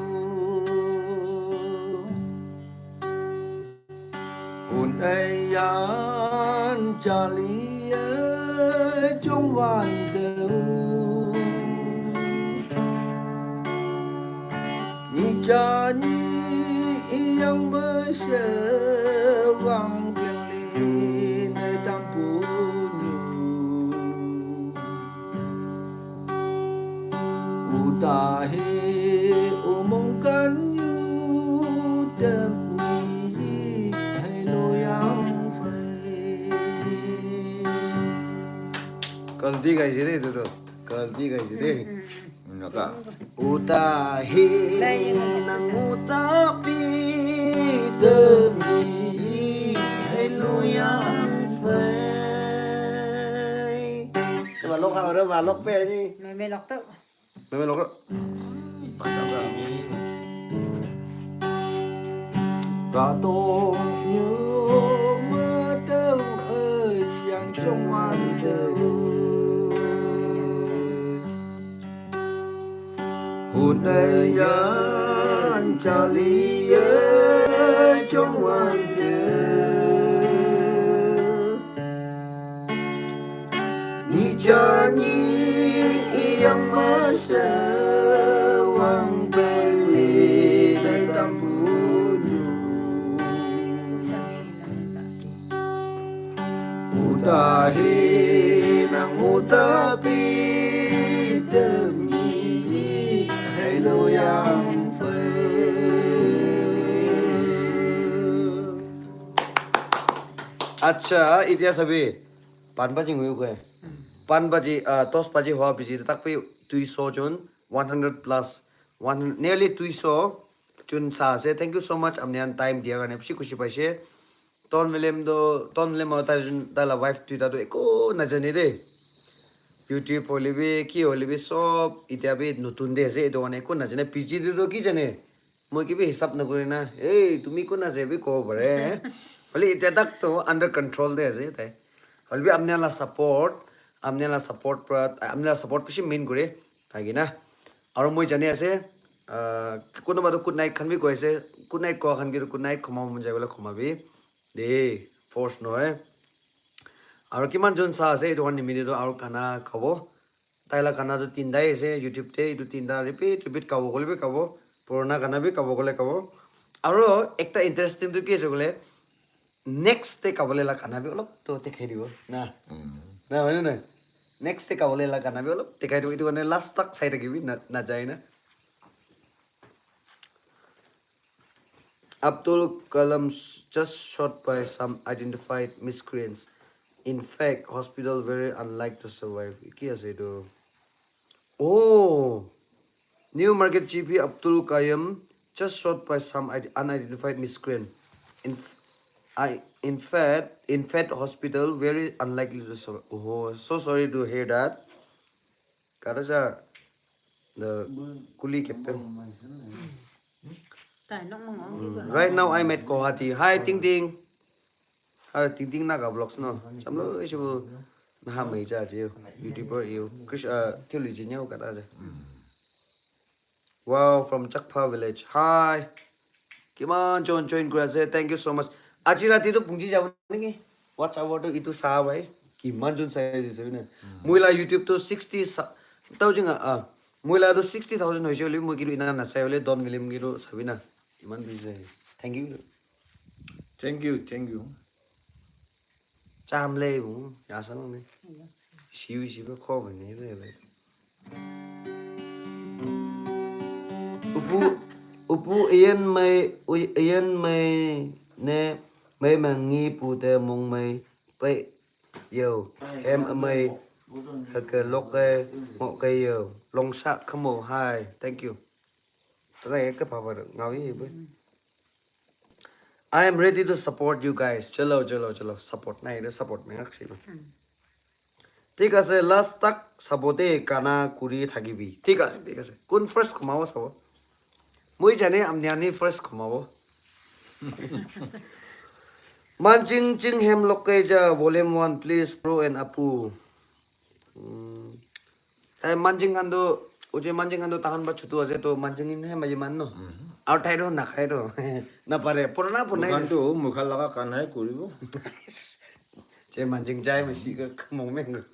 Hun e yan cha li e chong wan deu. Ni cha ni yang ma she wang biang li ne dang pu nyu. U ta he u mong kan yu tem ni yi he lo yang fai. Kalti gai jire tu tu. Kalti gai jire. Naka. Uta hi nang uta pi de mi hi hai lo yang fai. Coba lo ka ora balok pe ni. Meme lok tu. Meme lok. Pasang kami. Ka tong yu ma tau e yang chong wan deu. Hun e yan cha li e chong wan deu. Ni cha ni yang ma she wang bai li dai tam pu nyu. Uta hi nang uta pi de mi ji hai lo yang fai. Acha, itya sabi. Pan baji nguyu kue. Pan baji, ah, dos baji hoa biji tak pi dui so jon, one hundred plus, one, nearly dui so jon sa ase. Thank you so much, apni khan time dia karne bishi khushi paise. Ton William do, Ton William aru tai jun, tai la wife duita tu eko najane de. YouTube hoile bi, ki hoile bi, sob itya bi notun de ase, etu karne eko najane. P G de tu ki jane? Moi kibi hisab nakuri na, "Hey, tumi kun ase?" bi kobo pare. Hoile itya tak to under control de ase tai. Hoile bi apni la support, apni la support pra, apni la support bishi main kure thaki na. Aru moi jani ase, ah, kunuba to good night khan bi koi ase, good night koa khan ki to good night, khoma mon jai bole khoma bi. De, force nohoi. Aru kiman jon sa ase, etu khan nimite to aru khana khabo. Tai la gana tu tinta he ase, YouTube te etu tinta repeat, repeat gabo koile bi gabo, purana gana bi gabo koile gabo. Aro ekta interesting tu ki ase koile, next te gabole la gana bi olop tu dikhai dibo, na? Mm. Na, hoine nai? Next te gabole la gana bi olop dikhai dibo, etu karne last tak sai thakibi, na, najai na. Abdul Kalam s- just shot by some identified miscreants. In fact, hospital very unlike to survive. Ki ase etu? Oh, New Market G P Abdul Kayam just shot by some id- unidentified miscreant. In f- I in fact in fact hospital very unlikely to survive. Oh, so sorry to hear that. Karaja, the coolie captain. Right now I'm at Guwahati. Hi, Ting Ting. Hi, Ting Ting Naga Vlogs no. Samlo isibu naha mai ja je YouTuber you. Krish uh Thili Jinyo kata je. Wow, from Chakpha village. Hi. Kiman jon join kura ase. Thank you so much. Aji rati to pungji jabo niki. Watch hour to itu sa bhai. Kiman jon sai ase na. Moi la YouTube to sixty sa- tau jinga ah. Moi la to sixty thousand hoise bole moi kitu ina na sai bole don film kitu sabi na. Iman busy. Thank you. Thank you, thank you. Cham le bu ya sa no ne. Siu siu ko ko ne le le. Upu upu ian mai ian mai ne mai mangi pu te mong mai pai yo em mai hake loke mo ke yo long sa kamo hi. Thank you. Tara ek papa ngawi bu. I am ready to support you guys. Chalo, chalo, chalo. Support na ere support me aksi na. Thik ase, last tak sabo de kana kuri thakibi. Thik ase, thik ase. Kun first khumabo sabo? Moi jane amni ani first khumabo. Manjing Jing Hem Lokeja volume one please bro and Apu. Mm. Tai manjing khan tu, uje manjing khan tu tahan ba chutu ase to manjing in hai maji man no. Aru tai ro na khai ro. Na pare, purana punai. Mukhan tu mukha laga kanai kuribo. Je manjing jai masi ka mong meng.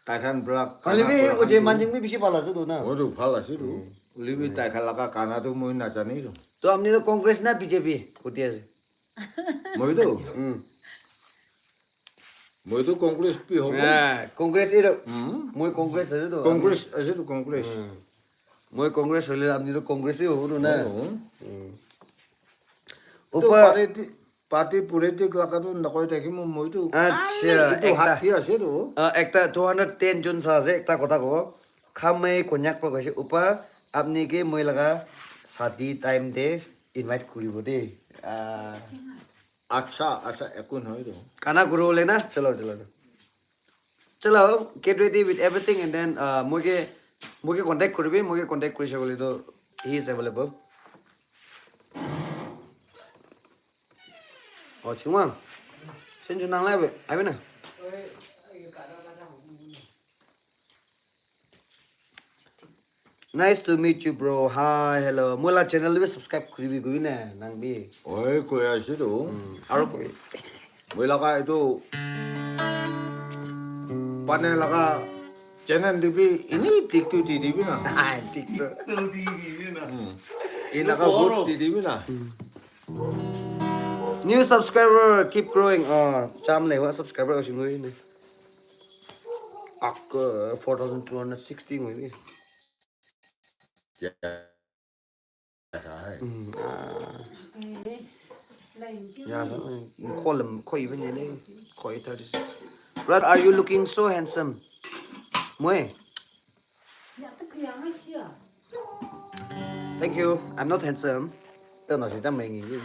Tai khan pra Kali bi kana uje khan tu manjing bi bishi bhal ase to na. Oh, tu bhal ase tu. Uli bi tai khan laga kana tu moi na jani tu. To apni to Congress na B J P? Koti ase. Moi tu. Mm. Moi tu Congress pi hobo. Ah, Congress ero. Hmm? Moi Congress ase to. Congress ase to Congress. Hmm. Moi Congress hole apni to Congress hi hobo to na. Oh. Hmm. To Upa party, party politic laga to nakoi thaki mo moi tu. Acha, itu ekta hati ase to. Ah, ekta two hundred ten jon sa ase, ekta kotha kobo. Khamai konyak pa koise, upa apni ke moi laga shadi time te invite kuribo de. Ah. Acha, acha, ekun hoi to. Kana guru le na? Chalo, chalo, chalo. Chalo, get ready with everything and then uh, moike moike contact kuribi, moike contact kurise bole to he is available. Oh, chingwa. Senju nang lai be, aibe na. Nice to meet you, bro. Hi, hello. Moi la channel bi subscribe kuribi, kuribi na, nang bi. Oi, koi ase to. Aro koi. Moi laga itu pane laga channel dibi ini TikTok di dibi na. Ai, TikTok. Hmm. Ini laga vote di dibi na. New subscriber, keep growing. Ah, cham le wa subscriber osin ngoi ne. Ak four thousand two hundred sixty ngoi. Yeah. Mm, ah. Ya, so, mm, call him, call even your name. Call it thirty-six. Brother, are you looking so handsome? Moi. Thank you. I'm not handsome. Tao no si tao mengi.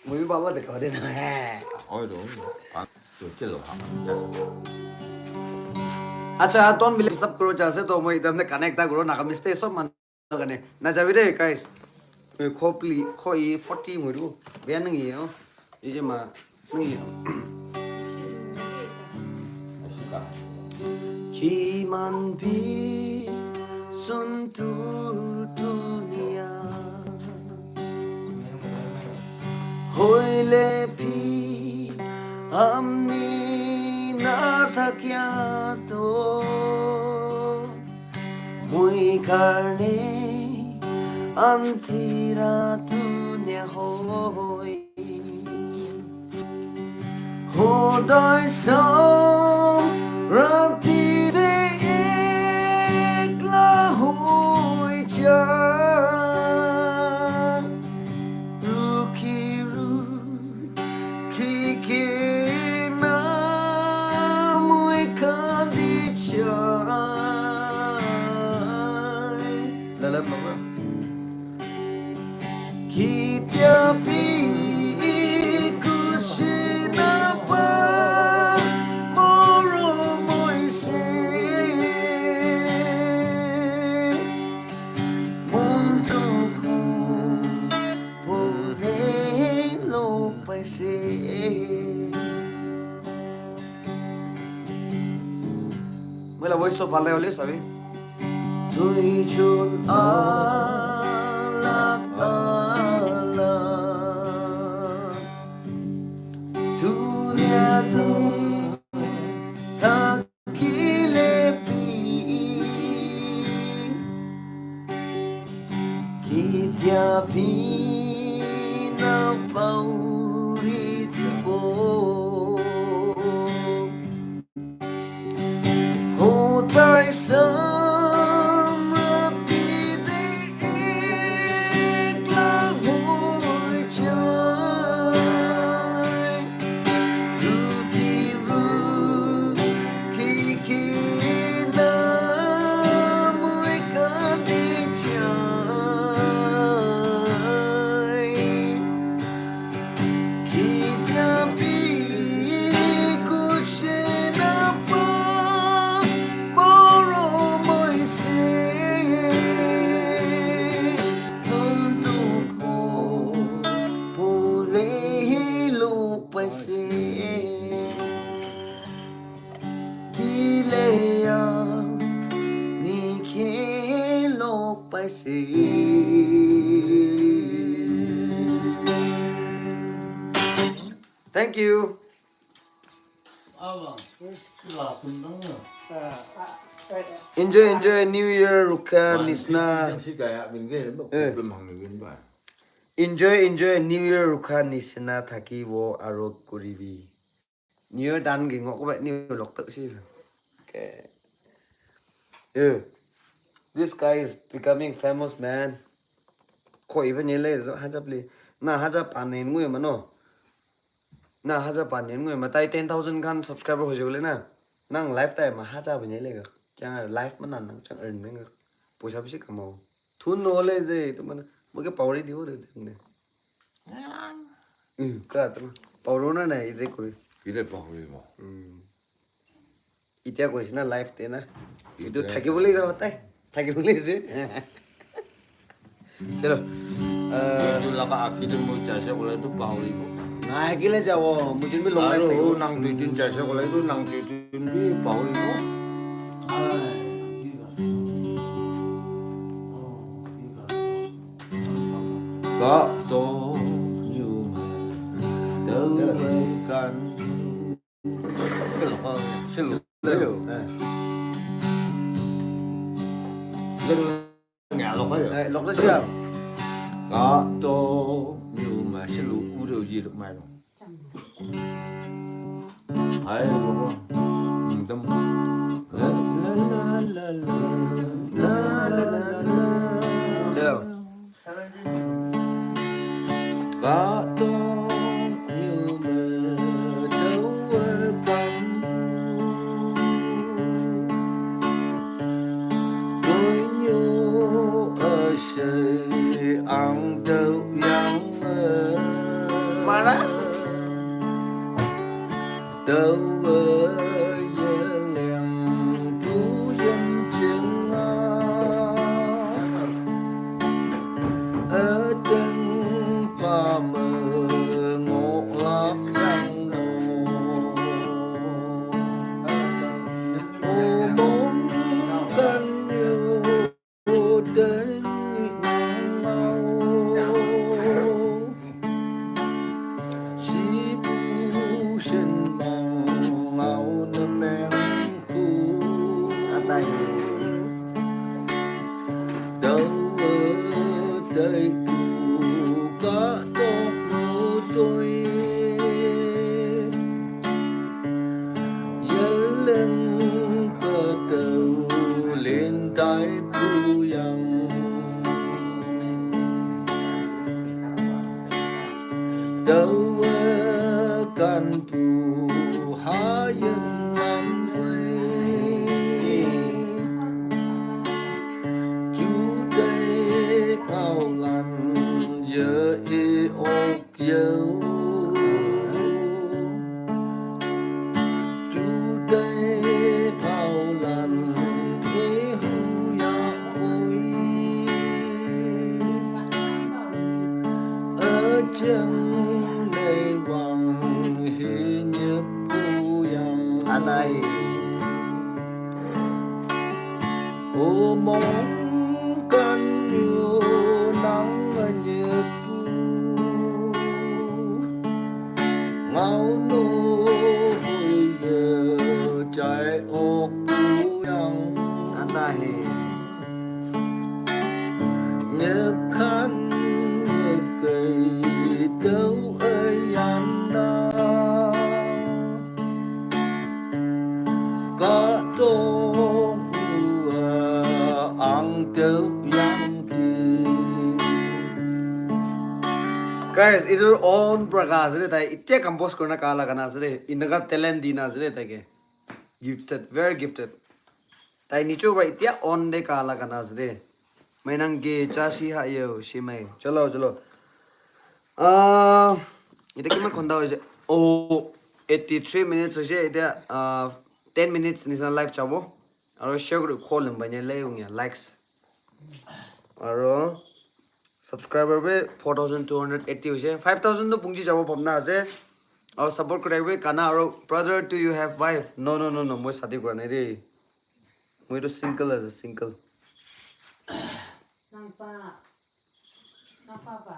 Moi baba de ko de na. Oi do. Acha, ton bile sab kuro ja ase to moi ekdam de connect ta kuro Nagamese te sob man kane. Na jabi de guys. Khopli khoi forty moiru. Bia nang ye. Ije ma nang ye. Kiman bi sun tu dunia. Hoile bi amni na thakia to. Moi karne andhera dunia hoi. Hodai sam rati de ekla hoi jai. Kitia pi kushina pa moro moise. Mon dukh pole lo paise. Moi la voice to bhal nai hoile sabi. Duijon alak alak dunia te thakile bi, ketia bi na pauri dibo. Hodai samrati de ekla hoi jai. Rukhi rukhi ke na moi kandi jai. Ketia bi kushina pa moro moise. Mon dukh pole lo paise. Kileya nikhe lo paise. Thank you. Enjoy, enjoy New Year, Rukha Nisna. Eh. Enjoy, enjoy New Year, Rukha Nisna thakibo aro kuribi. New Year dan gi ngok ba New Year lok tak si. Okay. Yeah. This guy is becoming famous, man. Ko iba nyele haja pli. Na haja panen ngui mano. Na haja panen ngui matai ten thousand khan subscriber hoi jole na. Nang life time haja banyele ga. Kya life mana nang chang earn menga. Poisa bisi kamao. Thun no le je tu mana. Muke power dibo de tumne. Hmm, ka tu. Power na na ide koi. Kile pahuri mo. Hmm. Itya koise na life te na. Etu thakibole ja hota hai. Thakibole ase. Chalo. Ah, etu laga agi te moi jaise koile tu pahoribo. Nai kile jabo. Mujhe bhi long life aru thakibole. Nang duijun jaise koile tu nang duijun bhi pahoribo. Ka to yu ma. Dawai kan. Silu. Silu. Eh. Leng leng ya lo kayo. Eh, lo kayo siya. Ka to yu ma silu uro yi lo ma lo. Hai lo ko. Dum. La la la la la. La la la la. Chalo. Ka tong yu me tawa kan. Tui nyu a she ang tau yang e. Mana? Tau e ye liang tu yam ching a. Ateng pa me ngo lak yang no. O mong kan yo ten ngau. Si bu shen mang ngau na meng khu. Atai. Dau e tai tu ka tok nu toi. Yel leng ka tau len tai pu yang. Dau e kan pu ha yen man wei. Ju dai ok yau. Tu dai au lan e hu ya hui. A chang nei wang he nyep pu yang. Anai. O mong kan yu nang nyep pu. Ngau no hui ye chai ok pu yang. Anai. Nge khan nge kei tau a yan na. Ka tok ua ang tau yang ki. Guys, etu own pra ga ase de, tai itia compose kurina ga la gana ase de, enika talent dina ase de tai ke. Gifted, very gifted. Tai nichor pra itia own de ga la gana ase de. Mainang ke cha si ha yo shi mai. Chalo, chalo. Ah, itia kiman khonda hoise? Oh, eighty three minutes hoise. Itia, ah, ten minutes nisina live chabo. Aro share kuri khol lim banya le ungya likes. Aro subscriber be four thousand two hundred eighty hoise. Five thousand to pungji jabo bhabna ase. Aro support kuri be kana aro brother, do you have wife? No, no, no, no. Moi shadi kura nai de. Moi to single ase, single. Nang pa, nang pa pa.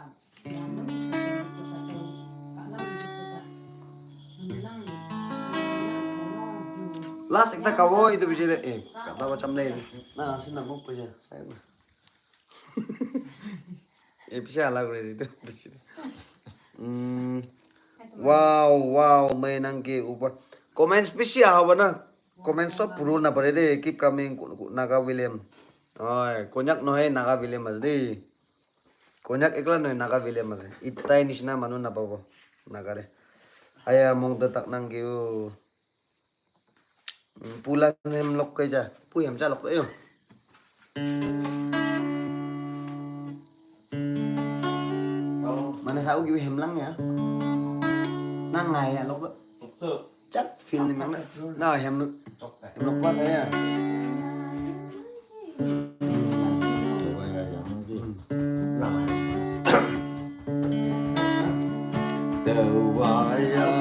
Last ekta kabo itu biche de, eh, kata ba chamle. Na, sin na mo puje. Sai ba. Eh, piche ala kore de itu biche. Mm. Wow, wow, mainang ke upar. Comments bishi aha ba na. Comments sob purul na pare de. Keep coming, Naga William. Oi, Konyak nohoi, Naga William ase de. Konyak ekla nohoi, Naga William ase. Itai nishina manu napabo Naga te. Aya, mong ta tak nang kiu. Mm, pula hem lok kai ja. Pu hem ja lok ayo. Mana sa u kiu hem lang ya. Nang ngai ya lok. Chat feel ni mana. Na hem hem lok pa ya. Tawaya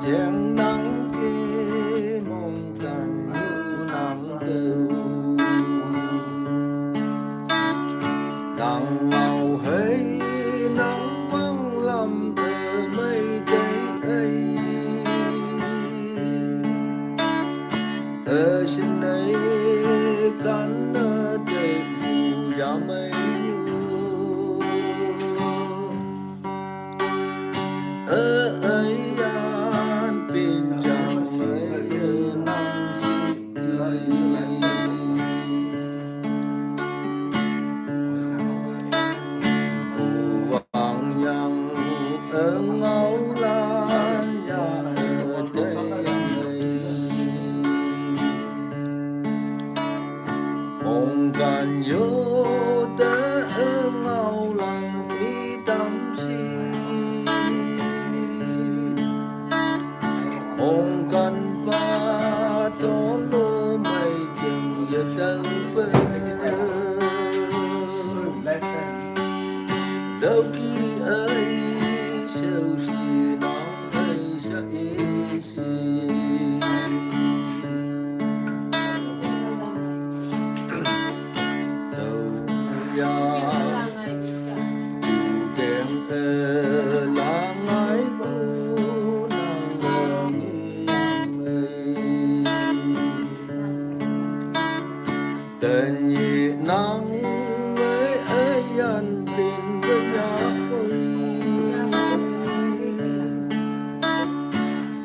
yang nang ki mong kan nang tau. Nang mau hei nang wang lam e mai dai ai. Ashin nei kan na te bu ya mai yu. A ai yan pin chang mai ye nang si. Wang yang e ngau la ya e te yang nei. Ong kan yo te e ngau lang i tam si. Ong kan pa to lo mai jeng ya tau pe. Dau ki ai sau si nong ai sa i si. Dau ya. Tu keng e la ngai bu nang lo ni yang ai. Ten yi nang wei e yan pin de ya hui.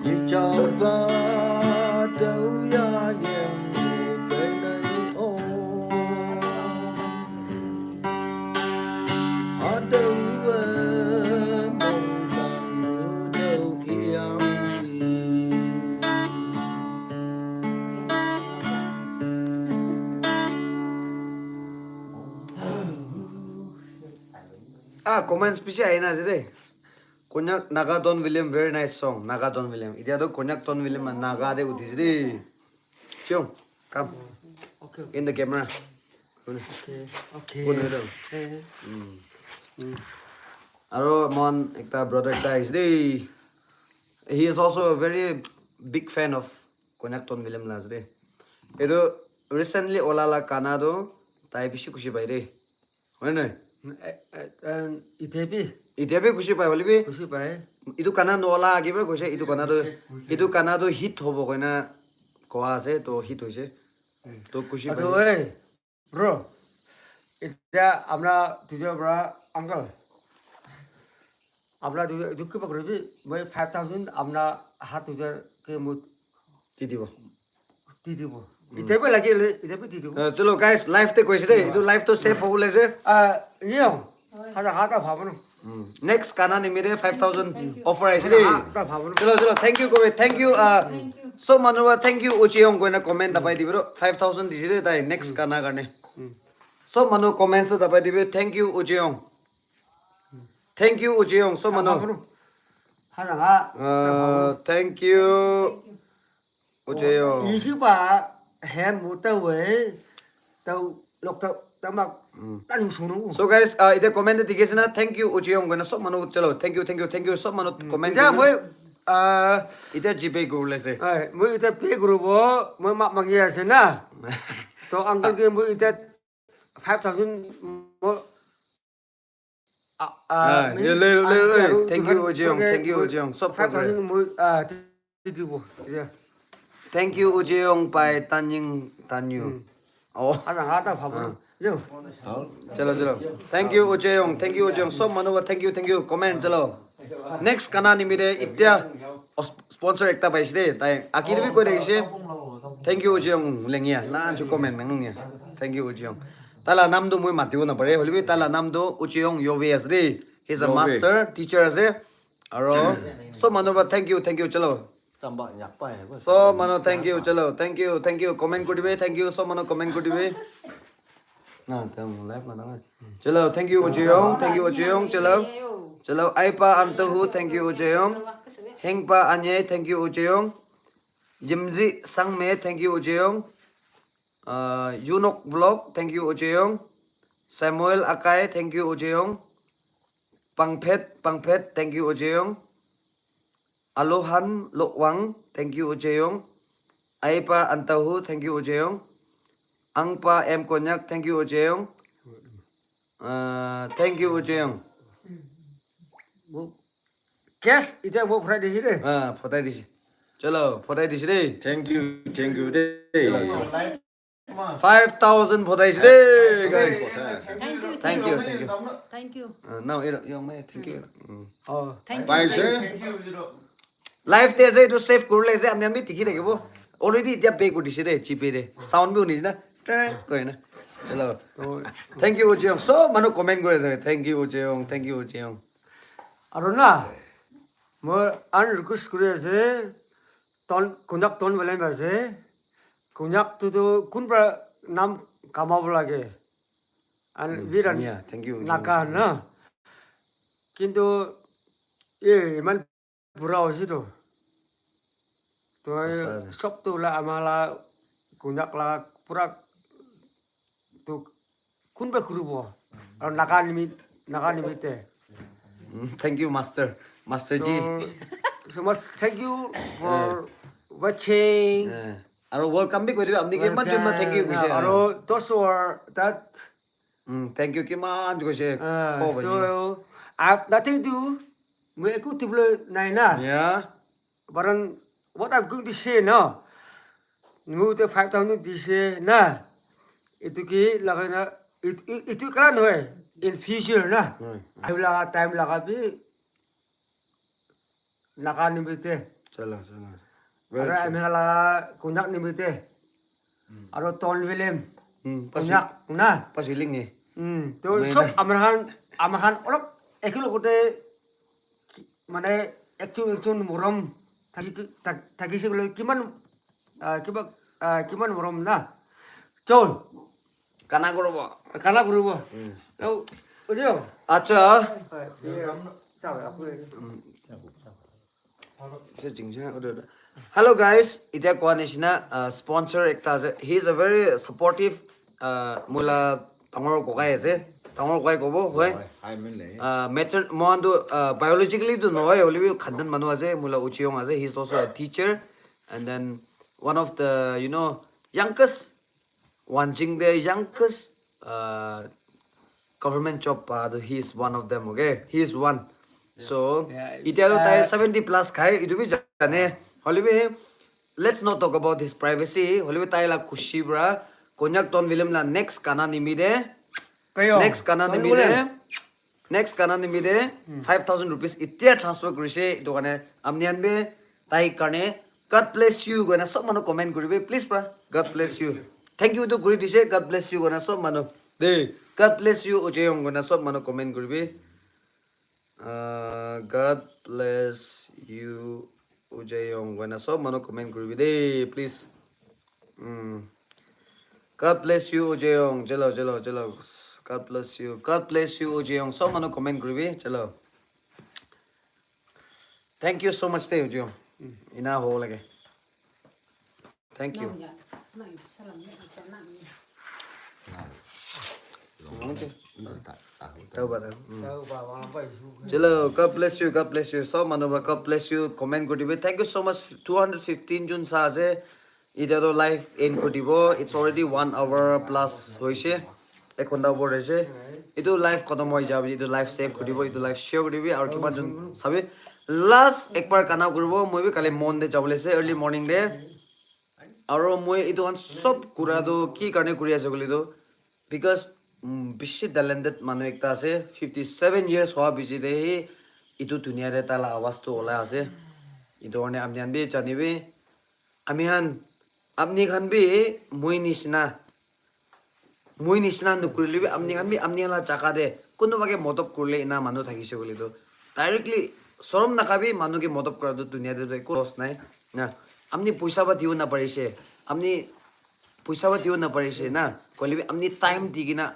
Yi chao ba dau ya yang wu bei nei o. A dau e mong bang wu dau ki yang yi. Ah, comments bishi ahina ase de. Konyak Naga Don William, very nice song. Naga Don William. Itia to Konyak Don William Naga de uthise de. Chiong, come. Okay, In the camera. okay, okay. Phone hello. Eh, Mm. mm. Aro mon ekta brother ekta is de. He is also a very big fan of Konyak Don William last day. Etu recently ola la gana tu tai bishi khushi pai de. Hoi nai? Eh, eh, eh, ite bi Itia bi khushi pai bole bi. khushi pai. Itu gana no ola age bi koise itu gana tu itu gana tu hit hobo koina koa ase to hit hoise. To khushi Atu pai. Oi, bro, etiya amra tujar para uncle, amra tu etu kiba kuribi, moi five thousand amra hat tujar ke moi Di dibo. di dibo. Etiya bi lagi le, etiya bi di dibo. Uh, chalo guys, live te koise de. Itu live to save hobo le ase. Ah, niyo, hata hata bhabano. Next gana nimite five thousand offer aise de. Hata bhabano. Chalo chalo, thank you koi, thank you. Uh, so manu wa thank you Uche Yong koina comment dabai dibi ro. Five thousand dise de tai next gana karne. So manu comments dabai dibi, thank you Uche Yong. Thank you Uche Yong. So manu. Bhabano. Hata ha. Uh, thank you Uche Yong. Isi ba hem muta we tau lok tau tamak tan sunu. So guys, uh, ite comment dikhi ase na, thank you Uche Yong koina sob manu chalo, thank you, thank you, thank you sob manu comment. Etiya moi ah Ite GPay kuri le ase. ai moi etiya pay kuribo, moi map mangi ase na. To uncle ke moi etiya five thousand mo ah Ah, le, le, le, le. Thank you Uche Yong, thank you Uche Yong. Sob five thousand moi ah di dibo. Etiya. Thank you Uche Yong by Tanying Tanyu. Oh. Hata hata bhabano. Yo. Chalo chalo. Thank you Uche Yong. Thank you Uche Yong. Sob manu wa thank you, thank you. Comment chalo. Next gana nimite itia os- sponsor ekta paise de. Tai akiri bi koi rakise. Thank you Uche Yong lengia. Na chu comment mengnung ya. Thank you Uche Yong. Tala nam do moi matibo na pare. Holibi tala nam do Uche Yong Yove ase de. He's a master teacher ase. Aro sob manu wa thank you, thank you chalo. Chamba nyakpa hai. Sob manu thank you chalo, thank you, thank you, comment kuri dibe, thank you sob manu comment kuri dibe. Na tam live na dang. Chalo, thank you Uche Yong, thank you Uche Yong, chalo. Chalo, Aipa Antohu, thank you Uche Yong. Hengpa Anye, thank you Uche Yong. Yimzi Sangme, thank you Uche Yong. Uh, Yunok Vlog, thank you Uche Yong. Samuel Akai, thank you Uche Yong. Pangphet, Pangphet, thank you Uche Yong. Alohan Lokwang, thank you Uche Yong. Aipa Antahu, thank you Uche Yong. Angpa M Konyak, thank you Uche Yong. Uh, thank you Uche Yong. Cash etiya mo phurai dise de. Ah, photai dise. Chalo, photai dise de. Thank you, thank you. Dey. Five thousand photaise de, guys. Thank you, Thank you, thank you. Thank you. Uh, now, you know, you know, thank you. Mm. Oh. Thank you. Paise? Thank you. Live te ase etu save kuribole ase, apni khan bi dikhi thakibo. Already etia pay kuri dise de, GPay de. Sound bi hunise na? Tek koi na. Chalo. Thank you, Uche Yong. So, manu comment kuri ase. Thank you, Uche Yong. Thank you, Uche Yong. Aru na, moi an request kuri ase, ton, Konyak ton bole ase. Konyak tu tu kunba nam kamabo lage. And we are Yeah, thank you, Uche Yong. Naga na. Kintu, eh, iman bura hoise to. To Asa, asa. Sob tu la amala Konyak la pura to kunba kuribo. Aru Naga nimit, Naga nimite. Mm, thank you, Master. Master G. So, so much thank you for watching. Eh, aru welcome bi kuri dibe. Apni ke iman jon manu thank you koise. Aru those who are that, Mm, thank you kiman koise. uh, Kho bhai. So I have nothing to, moi eku dibole nai na. Yeah. But then, what I'm going to say now, moi to five thousand dise na. Itu ki lagai na, it, it, itu kala nohoi. In future na. Right. Ahi laga time laga bi Naga nimite. Chalo, chalo. Aru ami laga Konyak nimite. Aru ton film. Hmm, pas, Konyak na. Pas healing ni. Hmm. To sob amar khan, amar khan olop ekelogte mane ekjon ekjon morom thaki, thak-, thakise koile kiman, ah, kiba, ah, kiman morom na. Chol. Kana korobo. Kala kuribo. To Acha. Hello guys, itia koa nishina uh, sponsor ekta ase. He is a very supportive uh, mula dangor kokai ase. Dangor kokai kobo hoi. Hi, Minle. Uh, matern mohan tu uh, biologically tu nohoi, hoilebi khandan manu ase, mula Uchiyong ase. He is also a teacher and then one of the, you know, youngest Wanjing the youngest uh, government job pa tu he is one of them, okay? He is one. So, yeah, itia tu tai uh, seventy plus khai, itu bi jane. Hoilebi, let's not talk about his privacy. Hoilebi tai la khushi pra Konyak Ton William la next gana nimide. Kayo? Next gana nimide. Next gana nimide five thousand rupees itia transfer kurise. Itu karne amnian be tai karne God bless you koina sob manu comment kuribi please pra. God bless you. Thank you to kuri dise. God bless you koina sob manu. De, God bless you Ojeyong koina sob manu comment kuribi. Uh, God bless you Ojeyong koina sob manu comment kuribi de please. Mm. God bless you Ojeyong. Chalo, chalo, chalo. God bless you. God bless you Ojeyong. Sob manu comment kuribi. Chalo. Thank you so much de Ojeyong. Ina ho lage. Thank you. Tau ba, tau. Mm. Chalo, God bless you, God bless you. Sob manu pra God bless you. Comment kuri dibi. Thank you so much. Two hundred fifteen jun sa ase. Ida to live end kuri dibo. It's already one hour plus hoise. Ek ghonta over hoise. Itu live khatam hoi jabo. Itu live save kuri dibo. Itu live share kuri dibi. Aru kiman jun sabi. Last ekbar gana kuribo. Moi bi kali mon de jabole ase. Early morning de. Aro moi etu khan sob kura tu ki karne kuri ase koile tu, because um, bishi talented manu ekta ase, fifty seven years hoa bishi te hi etu dunia te tai la awaz tu olai ase. Etu karne apni khan bi janibi, ami khan, apni khan bi moi nishina, moi nishina nokurile bi apni khan bi apni khan la jaga te kunuba ke modot kurile ena manu thakise koile tu directly sorom nakabi manu ke modot kura tu dunia te tu ekko loss nai na. Apni poisa ba dibo naparise, apni poisa ba dibo naparise na, koile bi apni time di kena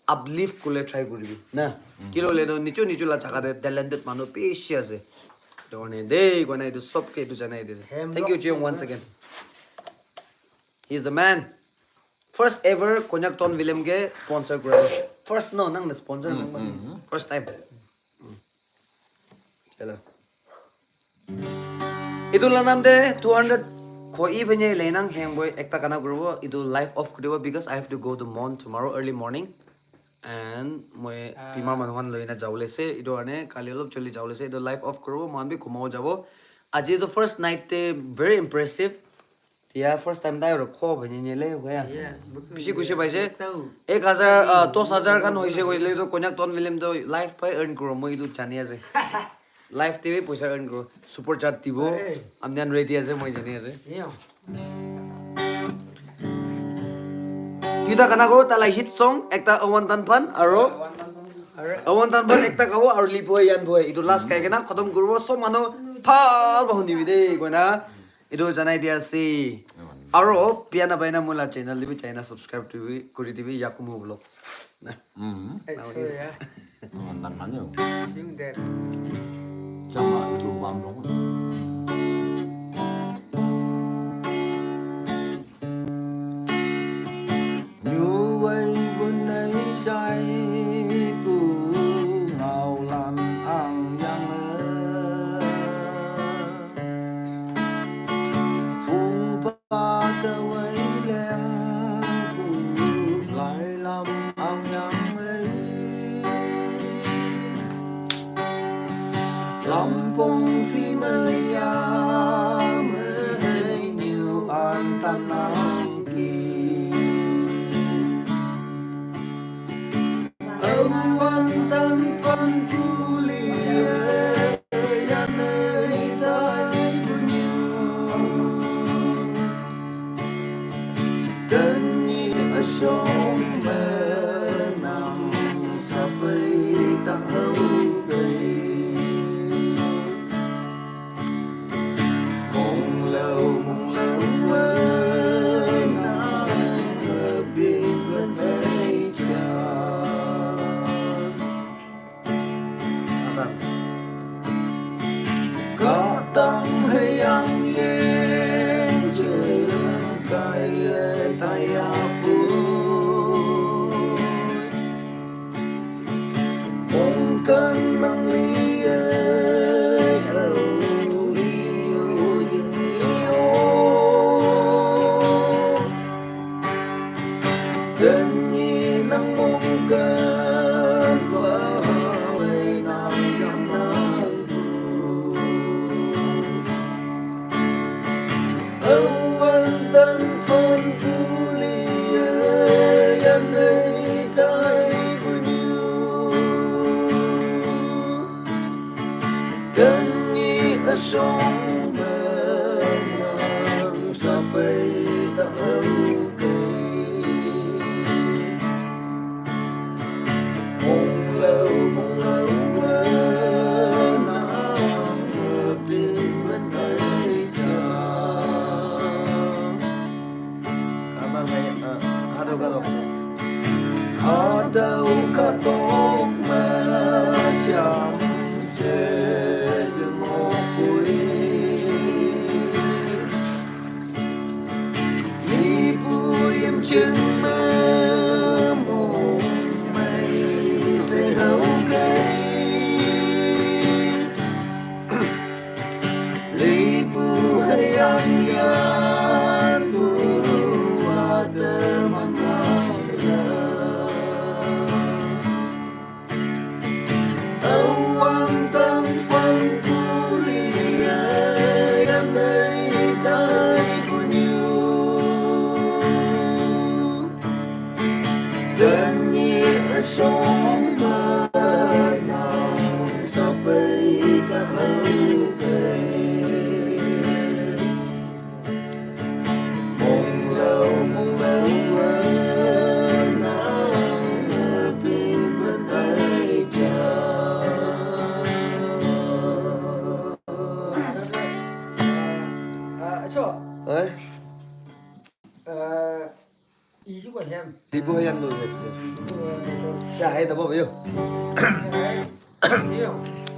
uplift kule try kuribi na. Kile hoile tu nicho nicho la jaga te talented manu bishi ase. Etu karne de koina etu sob ke etu janai dise. Thank you Jiyong once again. He's the man. First ever Konyak Ton William ke sponsor kura. First no, nang na sponsor nang. First time. Chalo. Etu la nam de two hundred khoi bhane le nang heng boy ekta gana kuribo. Etu live off kuribo because I have to go to Mon tomorrow early morning. And moi bimar manu khan loina jabole ase. Etu karne kali olop joldi jabole ase. Etu live off kuribo. Mohan bi ghumabo jabo. Aji etu first night te very impressive. Tia first time tai ro kho bhani ni le hoya. Yeah, bishi khushi paise. Ek hazar, ah, dos hazar khan hoise koile to Konyak Ton William to live pai earn kuro, moi etu jani ase. Live te bi poisa earn kuro. Super chat dibo. Hey. Apni khan ready ase, moi jani ase. Yeah. Duita gana kuro, tala hit song, ekta Awan Tan Phan, aro Awan Tan Phan ekta gabo, aro Lipo Yan Boy. Etu last kai kena khatam kuribo, sob manu bhal pa hunibi de, koina. Etu janai dia ase. Aro bia napai na moi la channel te bi jai na subscribe to bi kuri dibi Yakumo Vlogs. Na. Mm. Hey, sorry, yeah. Teman mana? Sing that. Chama itu bang dong. New way when I say pu ngau lan ang yang. Phung pa te wei leng ku lai lam ang yang lei. Lam pong phi mei ya mei niu an tan ang ki. Ah, so, eh? Uh, easy for him. People yang lo yes. Siya hai tabo yo.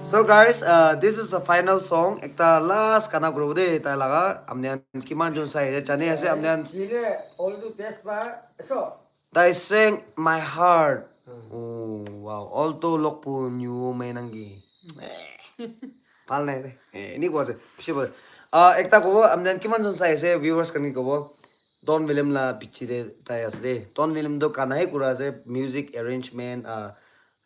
So guys, uh, this is the final song. Ekta last gana kuribo de tai laga. Amnian kiman jon sai de jani ase amnian. Chile all the best ba. So, Tai sang my heart. Oh wow, alto lokpu new me nangi. Pal nai de. Eh, ini ko ase. Bishi bol. Ah, ekta kobo, amnian kiman jon sai ase, viewers khan ki kobo. Don William la pichi de tai ase de. Don William do kana he kura ase, music arrangement, ah,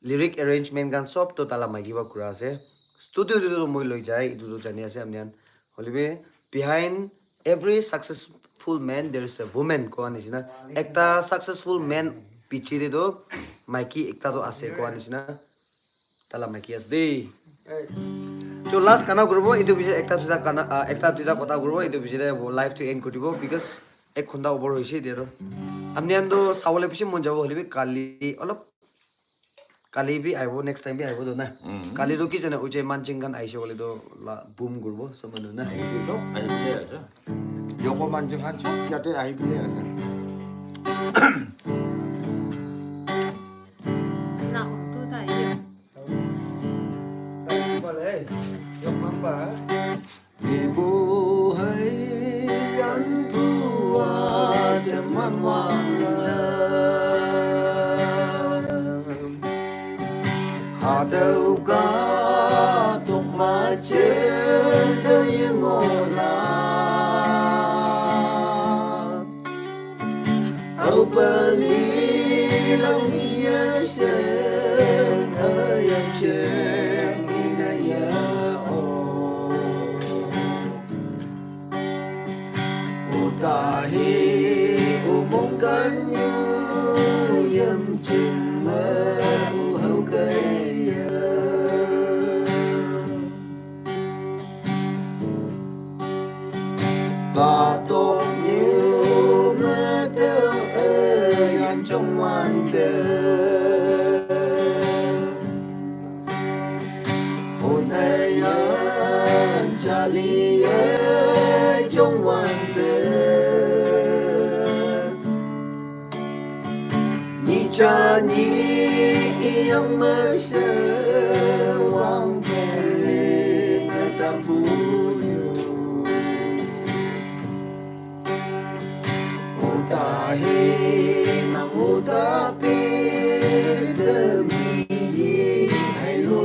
lyric arrangement khan sob to tala maiki ba kura ase. Studio de to moi loi jai, itu to jani ase amnian. Hoilebi behind every successful man there is a woman koa nishina. Ekta successful man piche de to maiki ekta to ase koa nishina. Tala maiki ase de. So last kana kuribo, itu biche ekta duita kana, ah, ekta duita kota kuribo, itu biche de live to end kuribo because ek ghonta over hoise dia to. Amnian to sawole bishi mon jabo hoilebi kali olop Kali bi aibo, next time bi aibo to na. Kali to ki jane uje manching khan aise bole to la boom gurbo, so manu na. Ahibo sob, ahibo le ase. Yoko manching khan sob yate ahibo le ase. Na, tu ta ye. Yok mamba. Ibu hai an bua te man wang la. Hadau ka tok ma che de yingo la. Au pali lang ye sen, ayam chen inaya o. Utahi umung kanyu yam chim ma uhau kaya. Ka tong yu ma teo e yan chong wan te. Hun e yan cha li e chong wan te. Ni cha ni i yang ma se wang ke na tam pu yu. Uta hi nang uta pi te mi yi hai lu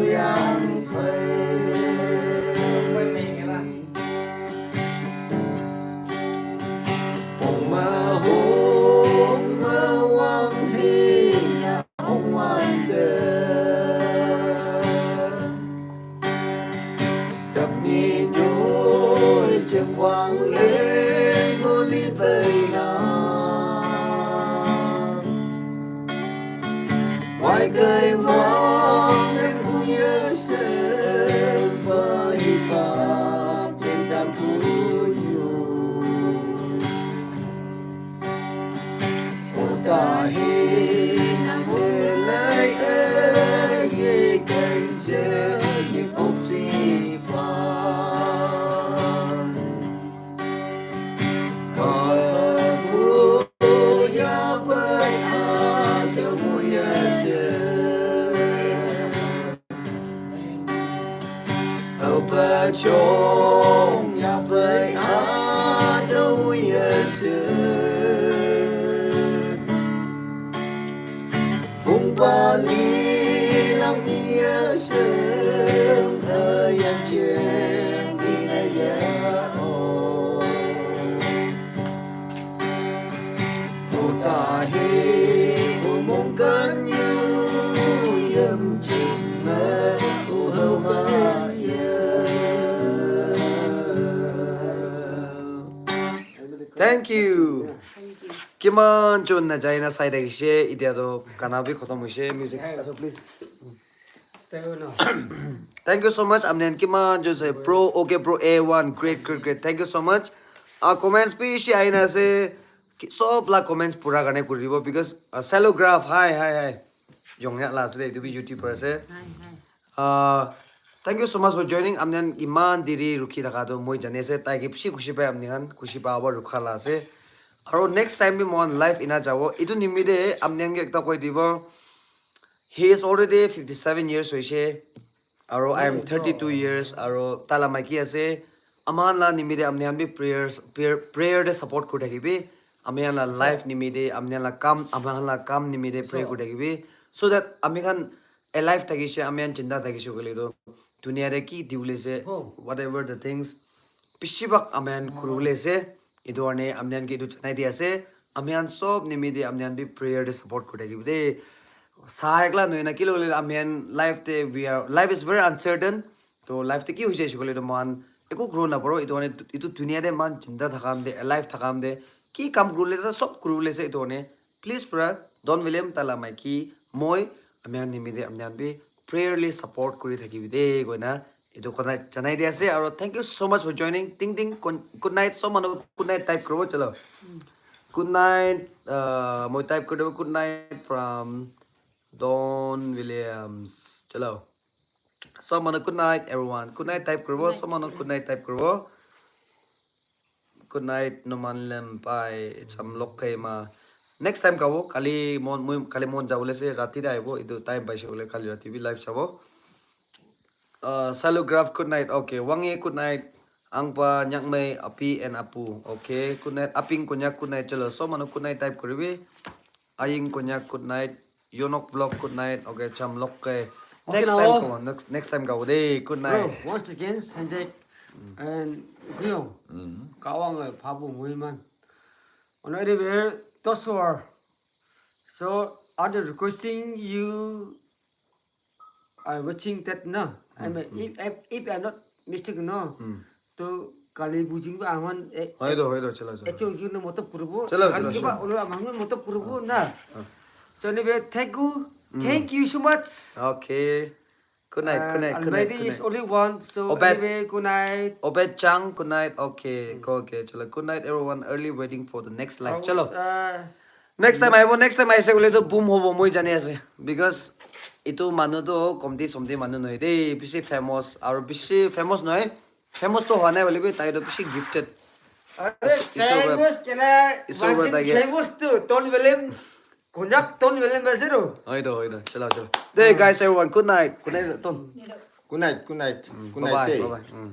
Kai wang nang kuya se ba hi pa ken tam kuyu. Ota hi nang se lai e ye kai se ni oksi fa. Thank you. Kiman jon na jaina sai thakishe, itia to gana bi khotom hoishe, music. Aso, please. Thank you so much. Amnen kiman jon se pro, okay pro, A one, great, great, great. Thank you so much. Ah, comments bishi aina ase. Ki-, sob la comments pura karne kuribo because, ah, Salograph, hi, hi, hi. Jongya la ase, etu bi YouTuber ase. Hi, hi. Ah, thank you so much for joining. Amnen iman diri rukhi thaka to moi jani ase. Tai ki bishi khushi pai amni khan, khushi pa abar rukha la ase. Aro next time bi mohan live ina jabo. Itu nimite amnen ke ekta koi dibo. He is already fifty-seven years hoishe. Aro I am thirty-two years. Aro tala maiki ase. Aman la nimite amni khan bi prayers, prayer, prayer de support kuri thakibi. Ami khan la life nimite, ami khan la kam, ami khan la kam nimite pray kuri thakibi. So that ami khan alive thakishe, ami khan jinda thakishe koile toh, dunia te ki dibole ase, whatever the things, bishi bhag ami khan kuribole ase. Etu karne ami khan ke etu janai di ase. Ami khan sob nimite ami khan bi prayer te support kuri thakibi de. Sa ekla nohoi na, kile hoile ami khan life te, we are, life is very uncertain. To life te ki hoise koile to mohan eku kuribo naparo. Etu karne etu dunia te mohan jinda thaka time te, alive thaka time te ki kam kuribole ase, sob kuribole ase. Etu karne please pura Don William, tala maiki, moi, ami khan nimite ami khan bi prayerly support kuri thakibi de koina etu kotha janai di ase. Aro thank you so much for joining. Ting ting, good night. Sob manu good night type kuribo, chalo. Good night. Uh, moi type kuri dibo, good night from Don Williams. Chalo. Sob manu, good night, everyone. Good night type kuribo. Sob manu, good night type kuribo. Good night, Noman Lem, bye. Cham lok kai ma. Next time kabo, kali mon, moi, kali mon jabole ase, rati te aibo, etu time paise bole, kali rati bi live jabo. Uh, Salograph, good night. Okay, Wangi, good night. Angpa, Nyakmai, Api and Apu. Okay, good night. Aping Konyak, good night. Chalo, sob manu, good night type kuribi. Aying Konyak, good night. Yonok Vlog, good night. Okay, cham lok kai. Okay, next time, come on. Next, next time kabo de. Good night. Bro, once again, Sanjay and Guyong. Kawang, eh, Phabu, Muiman. On everywhere, Tosor. So, are they requesting you, I watching that, no? I mean, if, if, if I'm not mistaken, no? To kali bujing ba aman, eh, Hoy do, hoy do, chalo, chalo. Actually, you know, motob kurubo. Chalo, chalo, chalo. Ulo amang motob kurubo, na? So, anyway, thank you. Thank you so much. Okay. Good night, good night, good night, Almighty good is night. Only one, so Obed. Anyway, good night. Obed Chang, good night. Okay, go, okay, chalo. Good night, everyone. Early waiting for the next live. Chalo. Uh, next time aibo, next time aise koile to boom hobo, moi jani ase. Because itu manu to komti somti manu nohoi de, bishi famous, aru bishi famous nohoi. Famous to howa nai hoile bi, tai to bishi gifted. Are, Is-, Isor para, famous kena, Isor para imagine tai ke famous to, Don William. Konyak Don William ase ro. Hoi do, hoi do. Chalo, chalo. Hey, guys, everyone, good night. Good night, Don. Good night, good night. Good night, bye-bye, hey. Bye-bye. Mm.